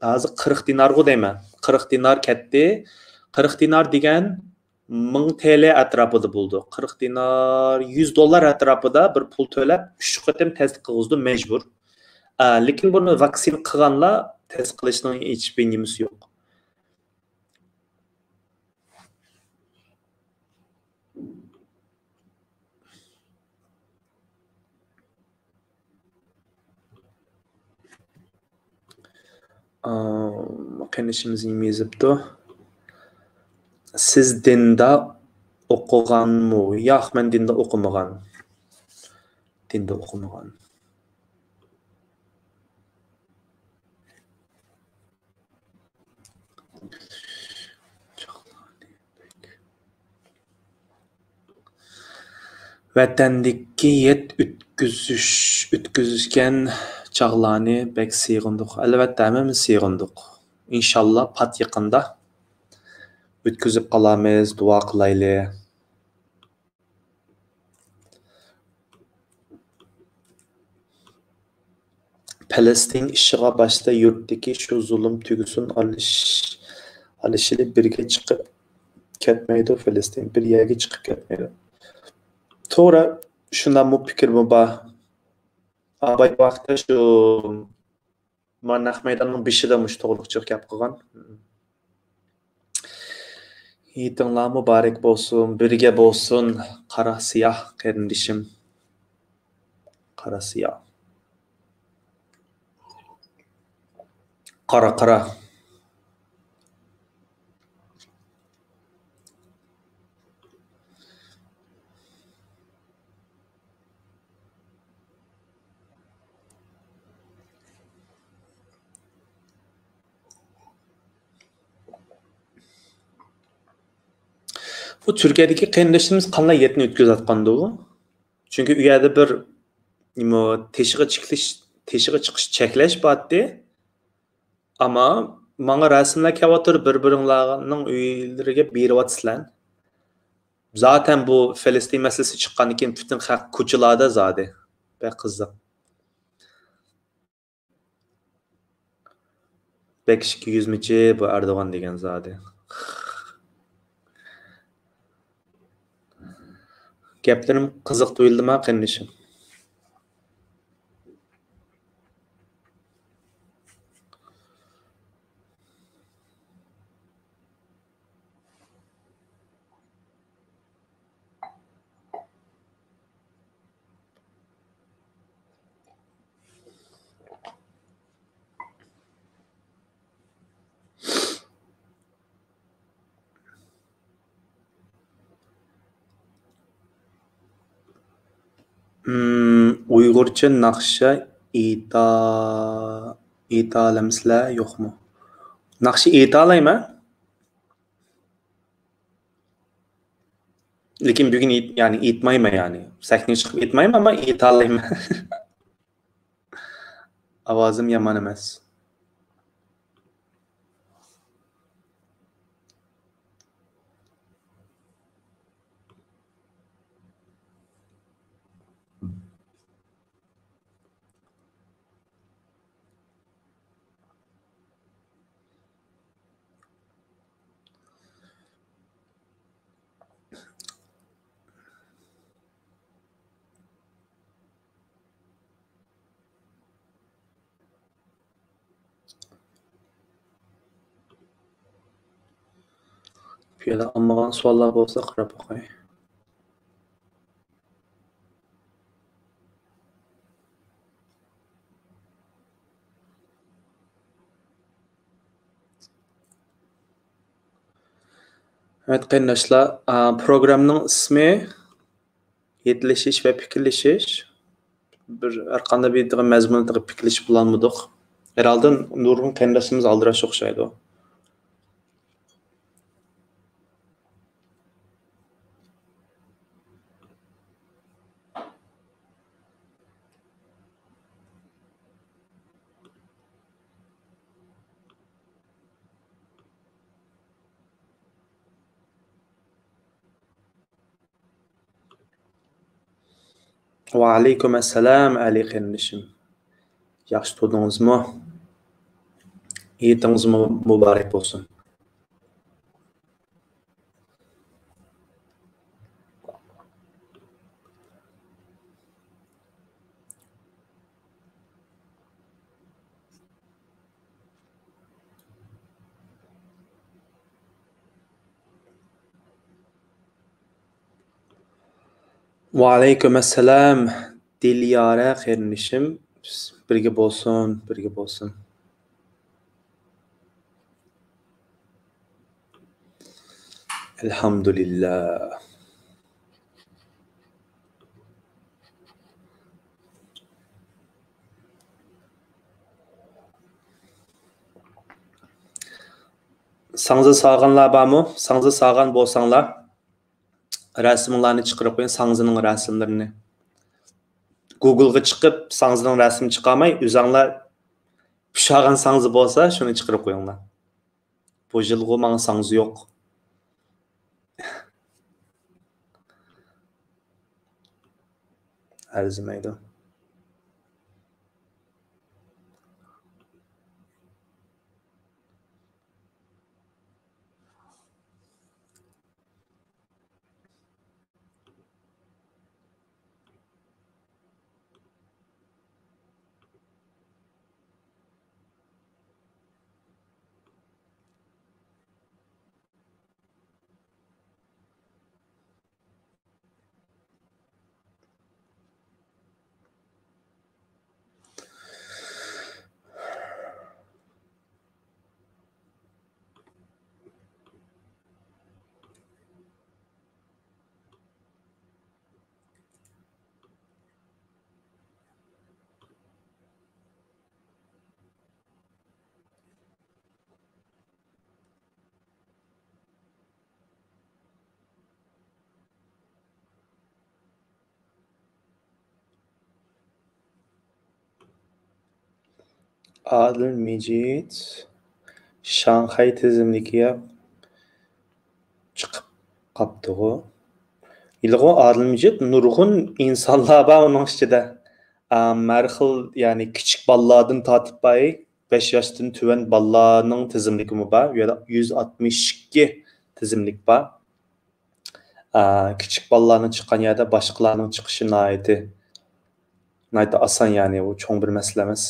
ھازىر قىرىق دىنارغۇ دەيمەن. قىرىق دىنار كەتتى. قىرىق دىنار دېگەن مىڭ تې لې ئەتراپىدا بولىدۇ. قىرىق دىنار، يۈز دوللار ئەتراپىدا بىر پۇل تۆلەپ، ئۈچ قېتىم تېست قىلغۇزىدۇ مەجبۇر. ئە، لېكىن بۇنى ۋاكسىنا قىلغانلار تېست قىلىشنىڭ ھېچبىر نېمىسى يوق. ئا، قېرىندىشىمىز نېمە يېزىپتۇ؟ سىز دىندا ئوقۇغانمۇ؟ ياق، مەن دىندا ئوقۇمىغان. دىندا ئوقۇمىغان. ۋەتەندىكى يەت ئۆتكۈزۈش، ئۆتكۈزۈشكەن چاغلارنى بەك سېغىندۇق. ئەلۋەتتە، ھەممىمىز سېغىندۇق. ئىنشاللا، پات يېقىندا ئۆتكۈزۈپ قالارمىز، دۇئا قىلايلى. پەلەستىن ئىشىغا باشتا يۇرتتىكى شۇ زۇلۇم تۈگىسۇن، ئالىش-، ئالىشىلى بىرگە چىقىپ كەتمەيدۇ، پەلەستىن بىر يەرگە چىقىپ كەتمەيدۇ. توغرا، شۇنداقمۇ پىكىرمۇ بار. ئاباي ۋاقتىدا شۇ مانا نەق مەيداننىڭ بېشىدا مۇشۇ توغرىلىق جىق گەپ قىلغان. ھېيتىڭلار مۇبارەك بولسۇن، بىرگە بولسۇن، قارا سىياھ قېرىندىشىم. قارا سىياھ. قارا، قارا. بۇ تۈركىيەدىكى قېرىنداشلىرىمىز قانداق يەتنى ئۆتكۈزۈۋاتقاندۇ؟ چۈنكى ئۇ يەردە بىر نېمە، تېشىغا چىقىش، تېشىغا چىقىش چەكلەش بارتتى. ئەمما ماڭا رەسىملەر كەلۋاتىدۇ، بىر-بىرىڭلارنىڭ ئۆيلىرىگە بېرىۋاتىسىلەر. زاتەن بۇ فەلەستىن مەسىلىسى چىققاندىن كېيىن پۈتۈن خەق كوچىلاردا زادى. بەك قىزىق. بەك ئىككى يۈزمىچى بۇ ئەردوغان دېگەن زادى. گەپلىرىم قىزىق تۇيۇلدىما، قېرىندىشىم؟ ئۇيغۇرچە ناخشا ئېيتا-، ئېيتالامسىلەر يوقمۇ؟ ناخشا ئېيتالايمەن. لېكىن بۈگۈن ئېيت-، يەنى ئېيتمايمەن يەنى. سەھنىگە چىقىپ ئېيتمايمەن، ئەمما ئېيتالايمەن. ئاۋازىم يامان ئەمەس. يەنە ئالمىغان سوئاللار بولسا قاراپ باقاي. ھۆرمەتلىك قېرىنداشلار، ئا، پروگراممىنىڭ ئىسمى ھېيتلىشىش ۋە پىكىرلىشىش. بىر ھەرقانداق بىر مەزمۇندا پىكىرلىشىپ بولالمىدۇق. ھەرھالدا نۇرغۇن قېرىنداشلىرىمىز ئالدىراش ئوخشايدۇ. ۋەئەلەيكۇم ئەسسالام، ئەلى قېرىندىشىم. ياخشى تۇردىڭىزمۇ؟ ھېيتىڭىزمۇ مۇبارەك بولسۇن. ۋەئەلەيكۇم ئەسسالام، دىليارە قېرىندىشىم. بىرگە بولسۇن، بىرگە بولسۇن. ئەلھەمدۇلىللا. ساڭزا سالغانلار بارمۇ؟ ساڭزا سالغان بولساڭلار، رەسىمىڭلارنى چىقىرىپ قويۇڭ، ساڭزىنىڭ رەسىملىرىنى. گۇگلغا چىقىپ، ساڭزىنىڭ رەسىمىنى چىقارماي، ئۆزۈڭلار پىشارغان ساڭزا بولسا، شۇنى چىقىرىپ قويۇڭلار. بۇ يىلغۇ ماڭا ساڭزا يوق. ئەرزىمەيدۇ. ئادىل مىجىت شاڭخەي تىزىملىكىگە چىقىپ قاپتىغۇ. ھېلىغۇ ئادىل مىجىت نۇرغۇن ئىنسانلار بار ئۇنىڭ ئىچىدە. ئەم، ھەر خىل، يەنى كىچىك بالىلاردىن تارتىپ باي، بەش ياشتىن تۆۋەن بالىلارنىڭ تىزىملىكىمۇ بار. يۈز ئاتمىش ئىككى تىزىملىك بار. ئا، كىچىك بالىلارنىڭ چىققان يەردە باشقىلارنىڭ چىقىشى ناھايىتى، ناھايىتى ئاسان، يەنى ئۇ چوڭ بىر مەسىلە ئەمەس.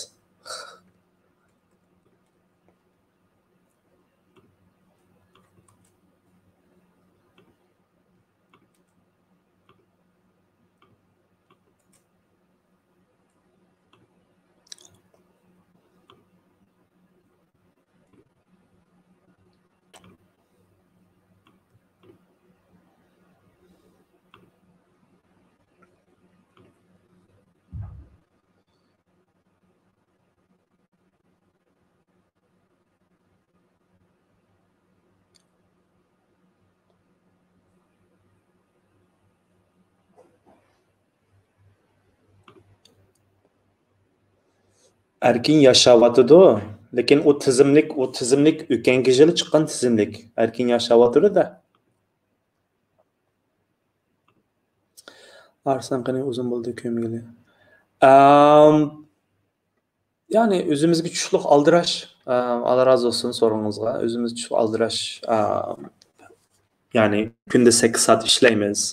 ئەركىن ياشاۋاتىدۇ، لېكىن ئۇ تىزىملىك، ئۇ تىزىملىك ئۆتكەنكى يىلى چىققان تىزىملىك. ئەركىن ياشاۋاتىدۇ-دە. ئارسلان قېنى ئۇزۇن بولدى كۆرمىگىلى. ئەم، يەنى ئۆزىمىزگە چۈشلۈك ئالدىراش. ئەم، ئاللا رازى بولسۇن سورۇنىڭىزغا. ئۆزىمىزگە چۈشلۈك ئالدىراش. ئەم، يەنى كۈندە سەككىز سائەت ئىشلەيمىز.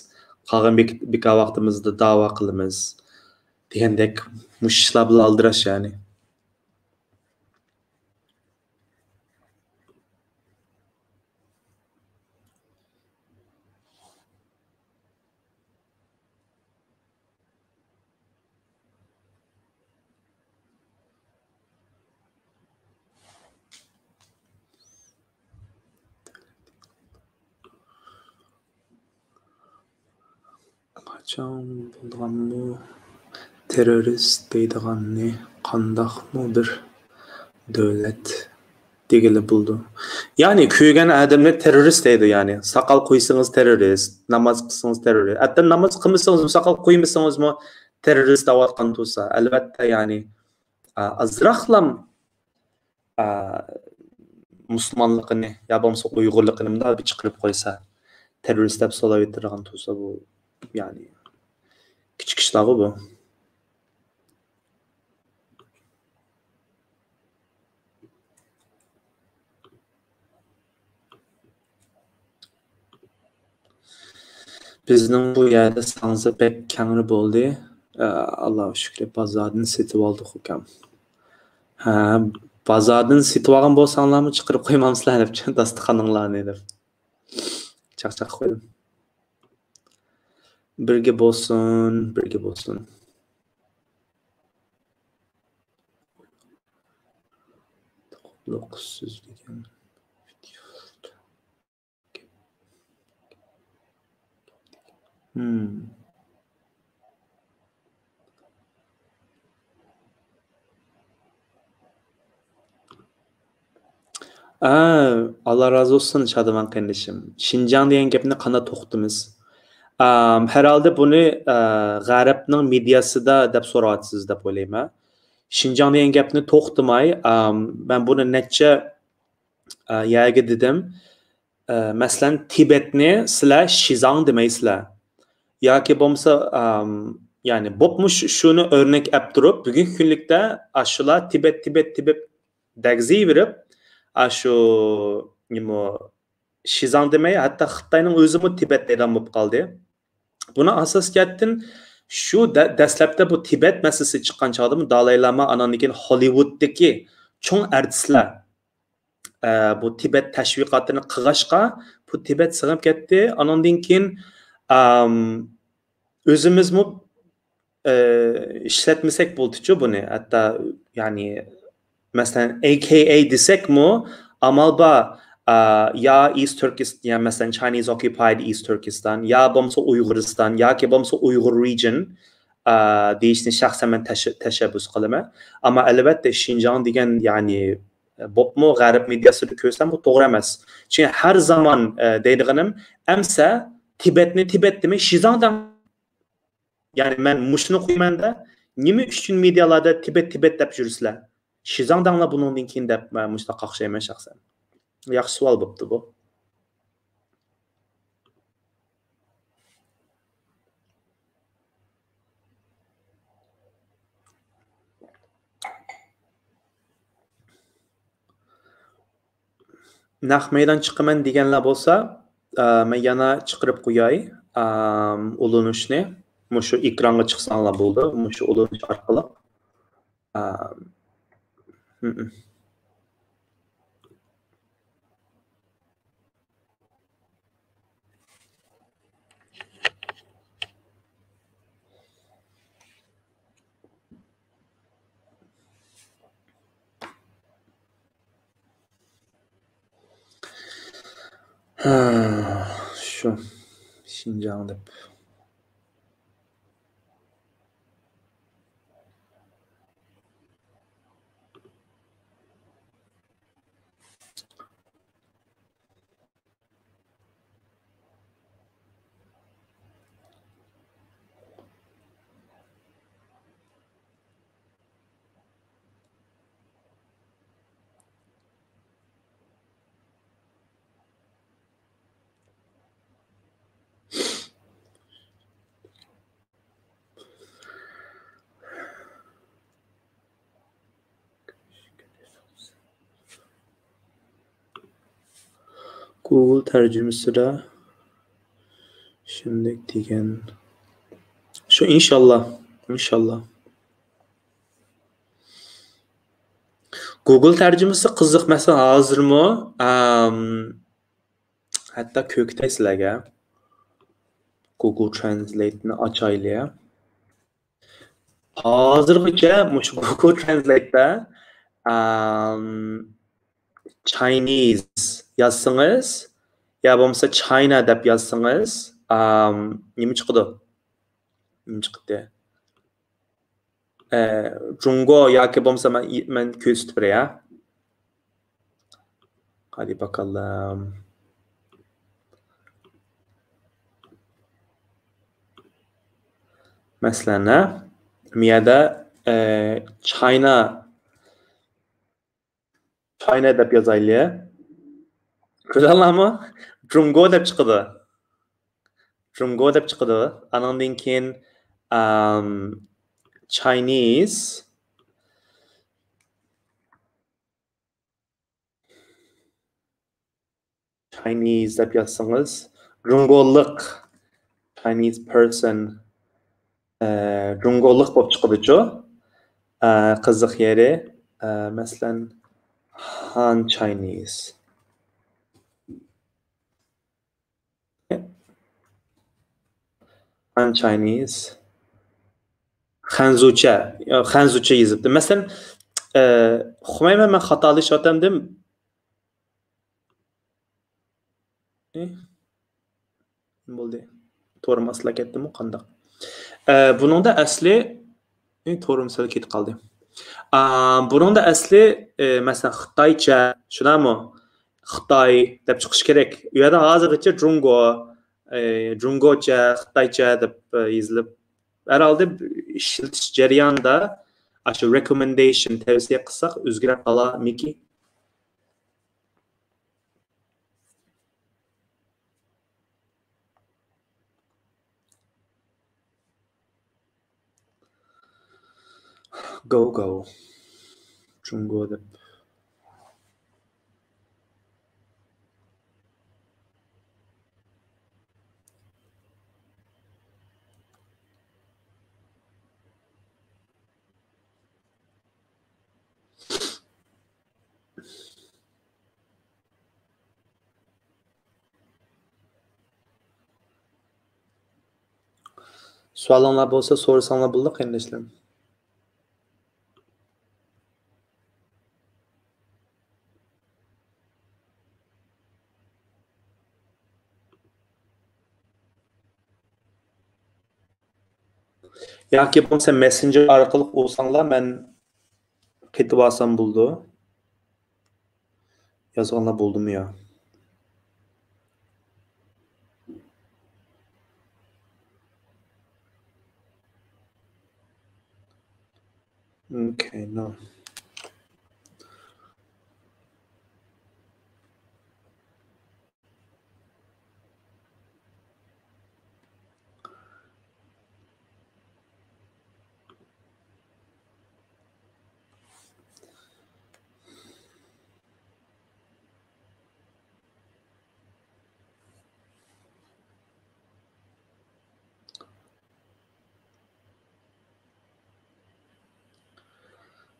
قالغان بىك-، بىكار ۋاقتىمىزدا داۋا قىلىمىز. دېگەندەك مۇشۇ ئىشلار بىلەن ئالدىراش يەنى. چاڭ بولغانمۇ تېررورىست دەيدىغاننى قانداقمۇ بىر دۆلەت دېگىلى بولىدۇ. يەنى كۆرگەن ئادەمنى تېررورىست دەيدۇ، يەنى ساقال قويسىڭىز تېررورىست، ناماز قىلسىڭىز تېررورىست. ھەتتا ناماز قىلمىسىڭىزمۇ، ساقال قويمىسىڭىزمۇ تېررورىست دەۋاتقان تۇرسا، ئەلۋەتتە، يەنى، ئا، ئازراقلام، ئا، مۇسۇلمانلىقىنى يا بولمىسا ئۇيغۇرلۇقىنى مۇنداق بىر چىقىرىپ قويسا، تېررورىست دەپ سولاۋېتىدىغان تۇرسا، بۇ، يەنى، كىچىك ئىشلارغۇ بۇ. بىزنىڭ بۇ يەردە ساڭزا بەك كەڭرى بولدى. ئە، ئاللاغا شۈكرى، بازاردىن سېتىۋالدۇق ئۇكام. ھە، بازاردىن سېتىۋالغان بولساڭلارمۇ چىقىرىپ قويمامسىلەر دەپ، داستىخانىڭلارنى دەپ. چاقچاق قويدۇم. بىرگە بولسۇن، بىرگە بولسۇن. تۇغۇتلۇق سۆزلىگەن. Hmm. ئا، ئاللا رازى بولسۇن، شادىمان قېرىندىشىم. شىنجاڭ دېگەن گەپنى قانداق توختىتىمىز؟ ئام، ھەرھالدا بۇنى، ئا، غەربنىڭ مېدىياسىدا دەپ سوراۋاتىسىز دەپ ئويلايمەن. شىنجاڭ دېگەن گەپنى توختىماي، ئام، مەن بۇنى نەچچە، ئا، يەرگە دېدىم. ئە، مەسىلەن، تىبەتنى سىلەر شىزاڭ دېمەيسىلەر. ياكى بولمىسا، ئام، يەنى بوپمۇ شۇ-، شۇنى ئۆرنەك ئەپ تۇرۇپ، بۈگۈنكى كۈنلۈكتە ئاشۇلار تىبەت، تىبەت، تىبەت دەگزىيىۋېرىپ، ئاشۇ نېمە، شىزاڭ دېمەي، ھەتتا خىتاينىڭ ئۆزىمۇ تىبەت دەيدىغان بولۇپ قالدى. بۇنىڭ ئاساسىي جەھەتتىن شۇ دە-، دەسلەپتە بۇ تىبەت مەسىلىسى چىققان چاغدىمۇ دالاي لاما، ئاناندىن كېيىن ھوللىۋۇدتىكى چوڭ ئارتىسلار، ئە، بۇ تىبەت تەشۋىقاتىنى قىلغاچقا، بۇ تىبەت سىغىپ كەتتى. ئاناندىن كېيىن، ئام، ئۆزىمىزمۇ، ئە، ئىشلەتمىسەك بولدىچۇ بۇنى. ھەتتا، يەنى، مەسىلەن، A K A دېسەكمۇ، ئامال بار، ئا، يا East Turkestan، يا مەسىلەن، Chinese Occupied East Turkestan، يا بولمىسا ئۇيغۇرىستان، ياكى بولمىسا ئۇيغۇر region، ئا، دېيىشنى شەخسەن مەن تەش-، تەشەببۇس قىلىمەن. ئەمما ئەلۋەتتە، شىنجاڭ دېگەن، يەنى، بوپمۇ غەرب مېدىياسىدا كۆرسەم، بۇ توغرا ئەمەس. چۈنكى ھەر زامان، ئە، دەيدىغىنىم، ئەمسە تىبەتنى تىبەت دېمەي، شىزاڭ دەڭ. يەنى مەن مۇشۇنى قويىمەن-دە، نېمە ئۈچۈن مېدىيالاردا تىبەت، تىبەت دەپ يۈرىسىلەر؟ شىزاڭ دەڭلار بۇنىڭدىن كېيىن دەپ مەن مۇشۇنداق قاقشايمەن شەخسەن. ياخشى سوئال بوپتۇ بۇ. نەق مەيدان چىقىمەن دېگەنلەر بولسا، ئە، مەن يەنە چىقىرىپ قوياي، ئەم، ئۇلىنىشنى. مۇشۇ ئېكرانغا چىقساڭلار بولىدۇ، مۇشۇ ئۇلىنىش ئارقىلىق. ئەم، ھم، ھم. ھە، شۇ. شىنجاڭ دەپ. گۇگل تەرجىمىسىدە شۇنداق دېگەن. شۇ، ئىنشاللا، ئىنشاللا. گۇگل تەرجىمىسى قىزىق، مەسىلەن، ھازىرمۇ، ئەم، ھەتتا كۆركىتەي سىلەرگە. گۇگل ترانسلېيتنى ئاچايلى. ھازىرغىچە مۇشۇ گۇگل ترانسلېيتتا، ئام، چاينىز يازسىڭىز، يا بولمىسا چاينا دەپ يازسىڭىز، ئام، نېمە چىقىدۇ؟ نېمە چىقتى؟ ئە، جۇڭگو ياكى بولمىسا مەن، مەن كۆرسىتىپ بېرەي، ھە؟ ھادى باقاللام. مەسىلەن، ھە؟ مۇ يەردە، ئە، چاينا، چاينا دەپ يازايلى. كۆرەلەڭلارمۇ؟ جۇڭگو دەپ چىقىدۇ. جۇڭگو دەپ چىقىدۇ. ئانىڭدىن كېيىن، ئەم، Chinese. Chinese دەپ يازسىڭىز، جۇڭگولۇق، Chinese person، ئە، جۇڭگولۇق بولۇپ چىقىدۇچۇ. ئە، قىزىق يېرى، ئە، مەسىلەن، Han Chinese. Han Chinese. خەنزۇچە، يا، خەنزۇچە يېزىپتۇ. مەسىلەن، ئە، ئۇقمايمەن، مەن خاتالىشىۋاتامدىم. ئى، بولدى. تورۇم ئاستىلا كەتتىمۇ قانداق؟ ئە، بۇنىڭدا ئەسلى، ئى، تورۇم سەل كېتىپ قالدى. ئا، بۇنىڭدا ئەسلى، ئى، مەسىلەن، خىتايچە، شۇنداقمۇ؟ خىتاي دەپ چىقىشى كېرەك. ئۇ يەردە ھازىرغىچە جۇڭگو، ئى، جۇڭگوچە، خىتايچە دەپ، ئى، يېزىلىپ، ھەر ھالدا ئىشلىتىش جەريانىدا ئاشۇ رېكومېندېيشن، تەۋسىيە قىلساق ئۆزگىرىپ قالارمىكى؟ گو گو. جۇڭگو دەپ. سوئالىڭلار بولسا سورىساڭلار بولىدۇ، قېرىنداشلىرىم. ياكى بولمىسا مەسسېنجېر ئارقىلىق ئۇرساڭلار، مەن قېتىۋالسام بولىدۇ. يازغانلار بولدىمۇ يا؟ Okay, no.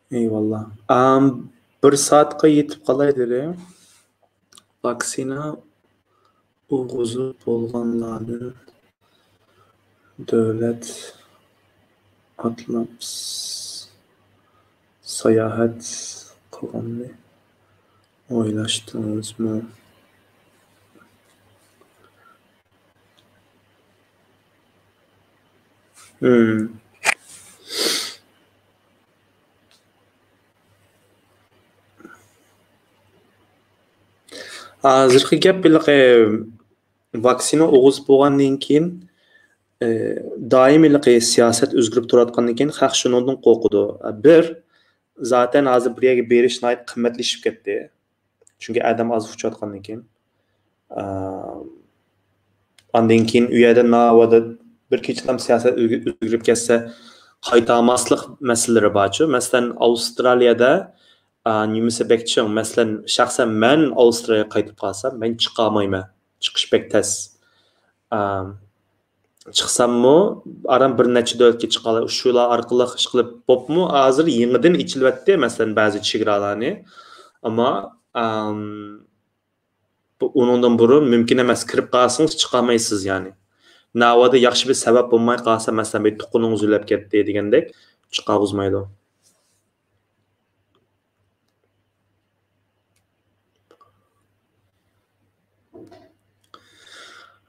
ئەيۋاللا. ئام، بىر سائەتقە يېتىپ قالاي دېدى. ۋاكسىنا ئۇرغۇزۇپ بولغانلاردىن دۆلەت ئاتلاپ ساياھەت قىلغاننى ئويلاشتىڭىزمۇ؟ ھىم. ھازىرقى گەپ ھېلىقى ۋاكسىنا ئوغۇز بولغاندىن كېيىن، ئى، دائىم ھېلىقى سىياسەت ئۆزگىرىپ تۇرۇۋاتقاندىن كېيىن خەق شۇنىڭدىن قورقىدۇ. بىر، زاتەن ھازىر بىر يەرگە بېرىش ناھايىتى قىممەتلىشىپ كەتتى. چۈنكى ئادەم ئاز ئۇچۇۋاتقاندىن كېيىن. ئا، ئاندىن كېيىن ئۇ يەردە ناۋادا بىر كېچىدىلا سىياسەت ئۆزگە-، ئۆزگىرىپ كەتسە، قايتالماسلىق مەسىلىلىرى بارچۇ. مەسىلەن، ئاۋسترالىيەدە، ئا، نېمىسى بەك چىڭ. مەسىلەن، شەخسەن مەن ئاۋسترالىيەگە قايتىپ قالسام، مەن چىقالمايمەن. چىقىش بەك تەس. ئا، چىقساممۇ، ئاران بىر نەچچە دۆلەتكە چىقالاي. شۇلار ئارقىلىق ئىشقىلىپ بوپمۇ، ھازىر يېڭىدىن ئېچىلىۋەتتى، مەسىلەن، بەزى چېگرالارنى. ئەمما، ئام، بۇ، ئۇنىڭدىن بۇرۇن مۇمكىن ئەمەس، كىرىپ قالسىڭىز چىقالمايسىز، يەنى. ناۋادا ياخشى بىر سەۋەب بولماي قالسا، مەسىلەن، بىر تۇغقىنىڭىز ئۆلۈپ كەتتى دېگەندەك، چىقارغۇزمايدۇ.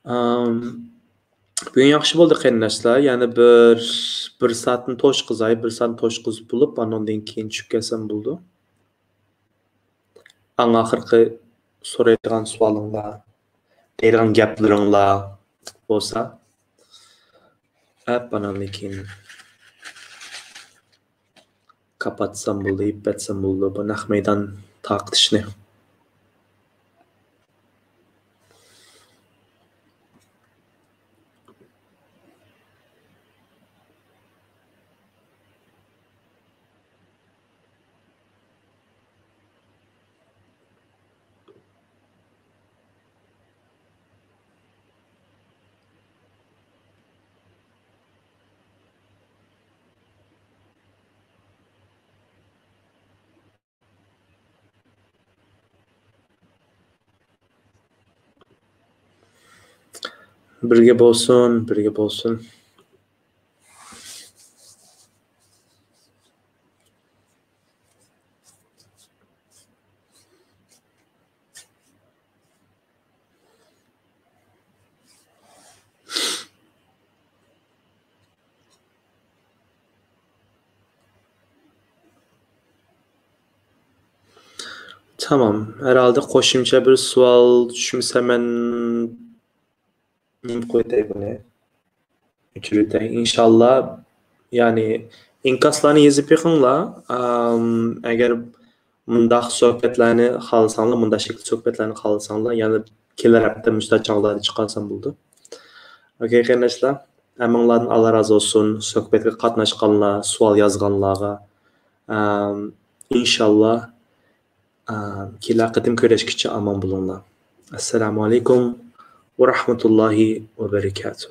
ئام، بۈگۈن ياخشى بولدى قېرىنداشلار. يەنە بىر، بىر سائەتنى توشقۇزاي، بىر سائەتنى توشقۇزۇپ بولۇپ، ئاندىن كېيىن چۈشۈپ كەلسەم بولىدۇ. ئەڭ ئاخىرقى سورايدىغان سوئالىڭلار، دەيدىغان گەپلىرىڭلار بولسا، ئەپ ئاناندىن كېيىن كاپاتسام بولدى، يىپ ئەتسەم بولدى بۇ نەق مەيدان تارقىتىشنى. بىرگە بولسۇن، بىرگە بولسۇن. تامام. ھەرھالدا قوشۇمچە بىر سوئال چۈشمىسە مەن نېمە قويۇۋېتەي بۇنى؟ ئۆچۈرۈۋېتەي. ئىنشاللا، يەنى ئىنكاسلارنى يېزىپ بېقىڭلار. ئەم، ئەگەر مۇنداق سۆھبەتلەرنى خالىساڭلار، مۇنداق شەكىلدە سۆھبەتلەرنى خالىساڭلار، يەنە كېلەر ھەپتە مۇشۇنداق چاغلاردا چىقارسام بولىدۇ. ئوكەي، قېرىنداشلار، ھەممىڭلاردىن ئاللا رازى بولسۇن. سۆھبەتكە قاتناشقانلار، سوئال يازغانلارغا، ئەم، ئىنشاللا، ئەم، كېلەر قېتىم كۆرۈشكىچە ئامان بولۇڭلار. ئەسسالامۇ ئەلەيكۇم ۋە رەھمەتۇللاھى ۋە بەرىكاتۇھ.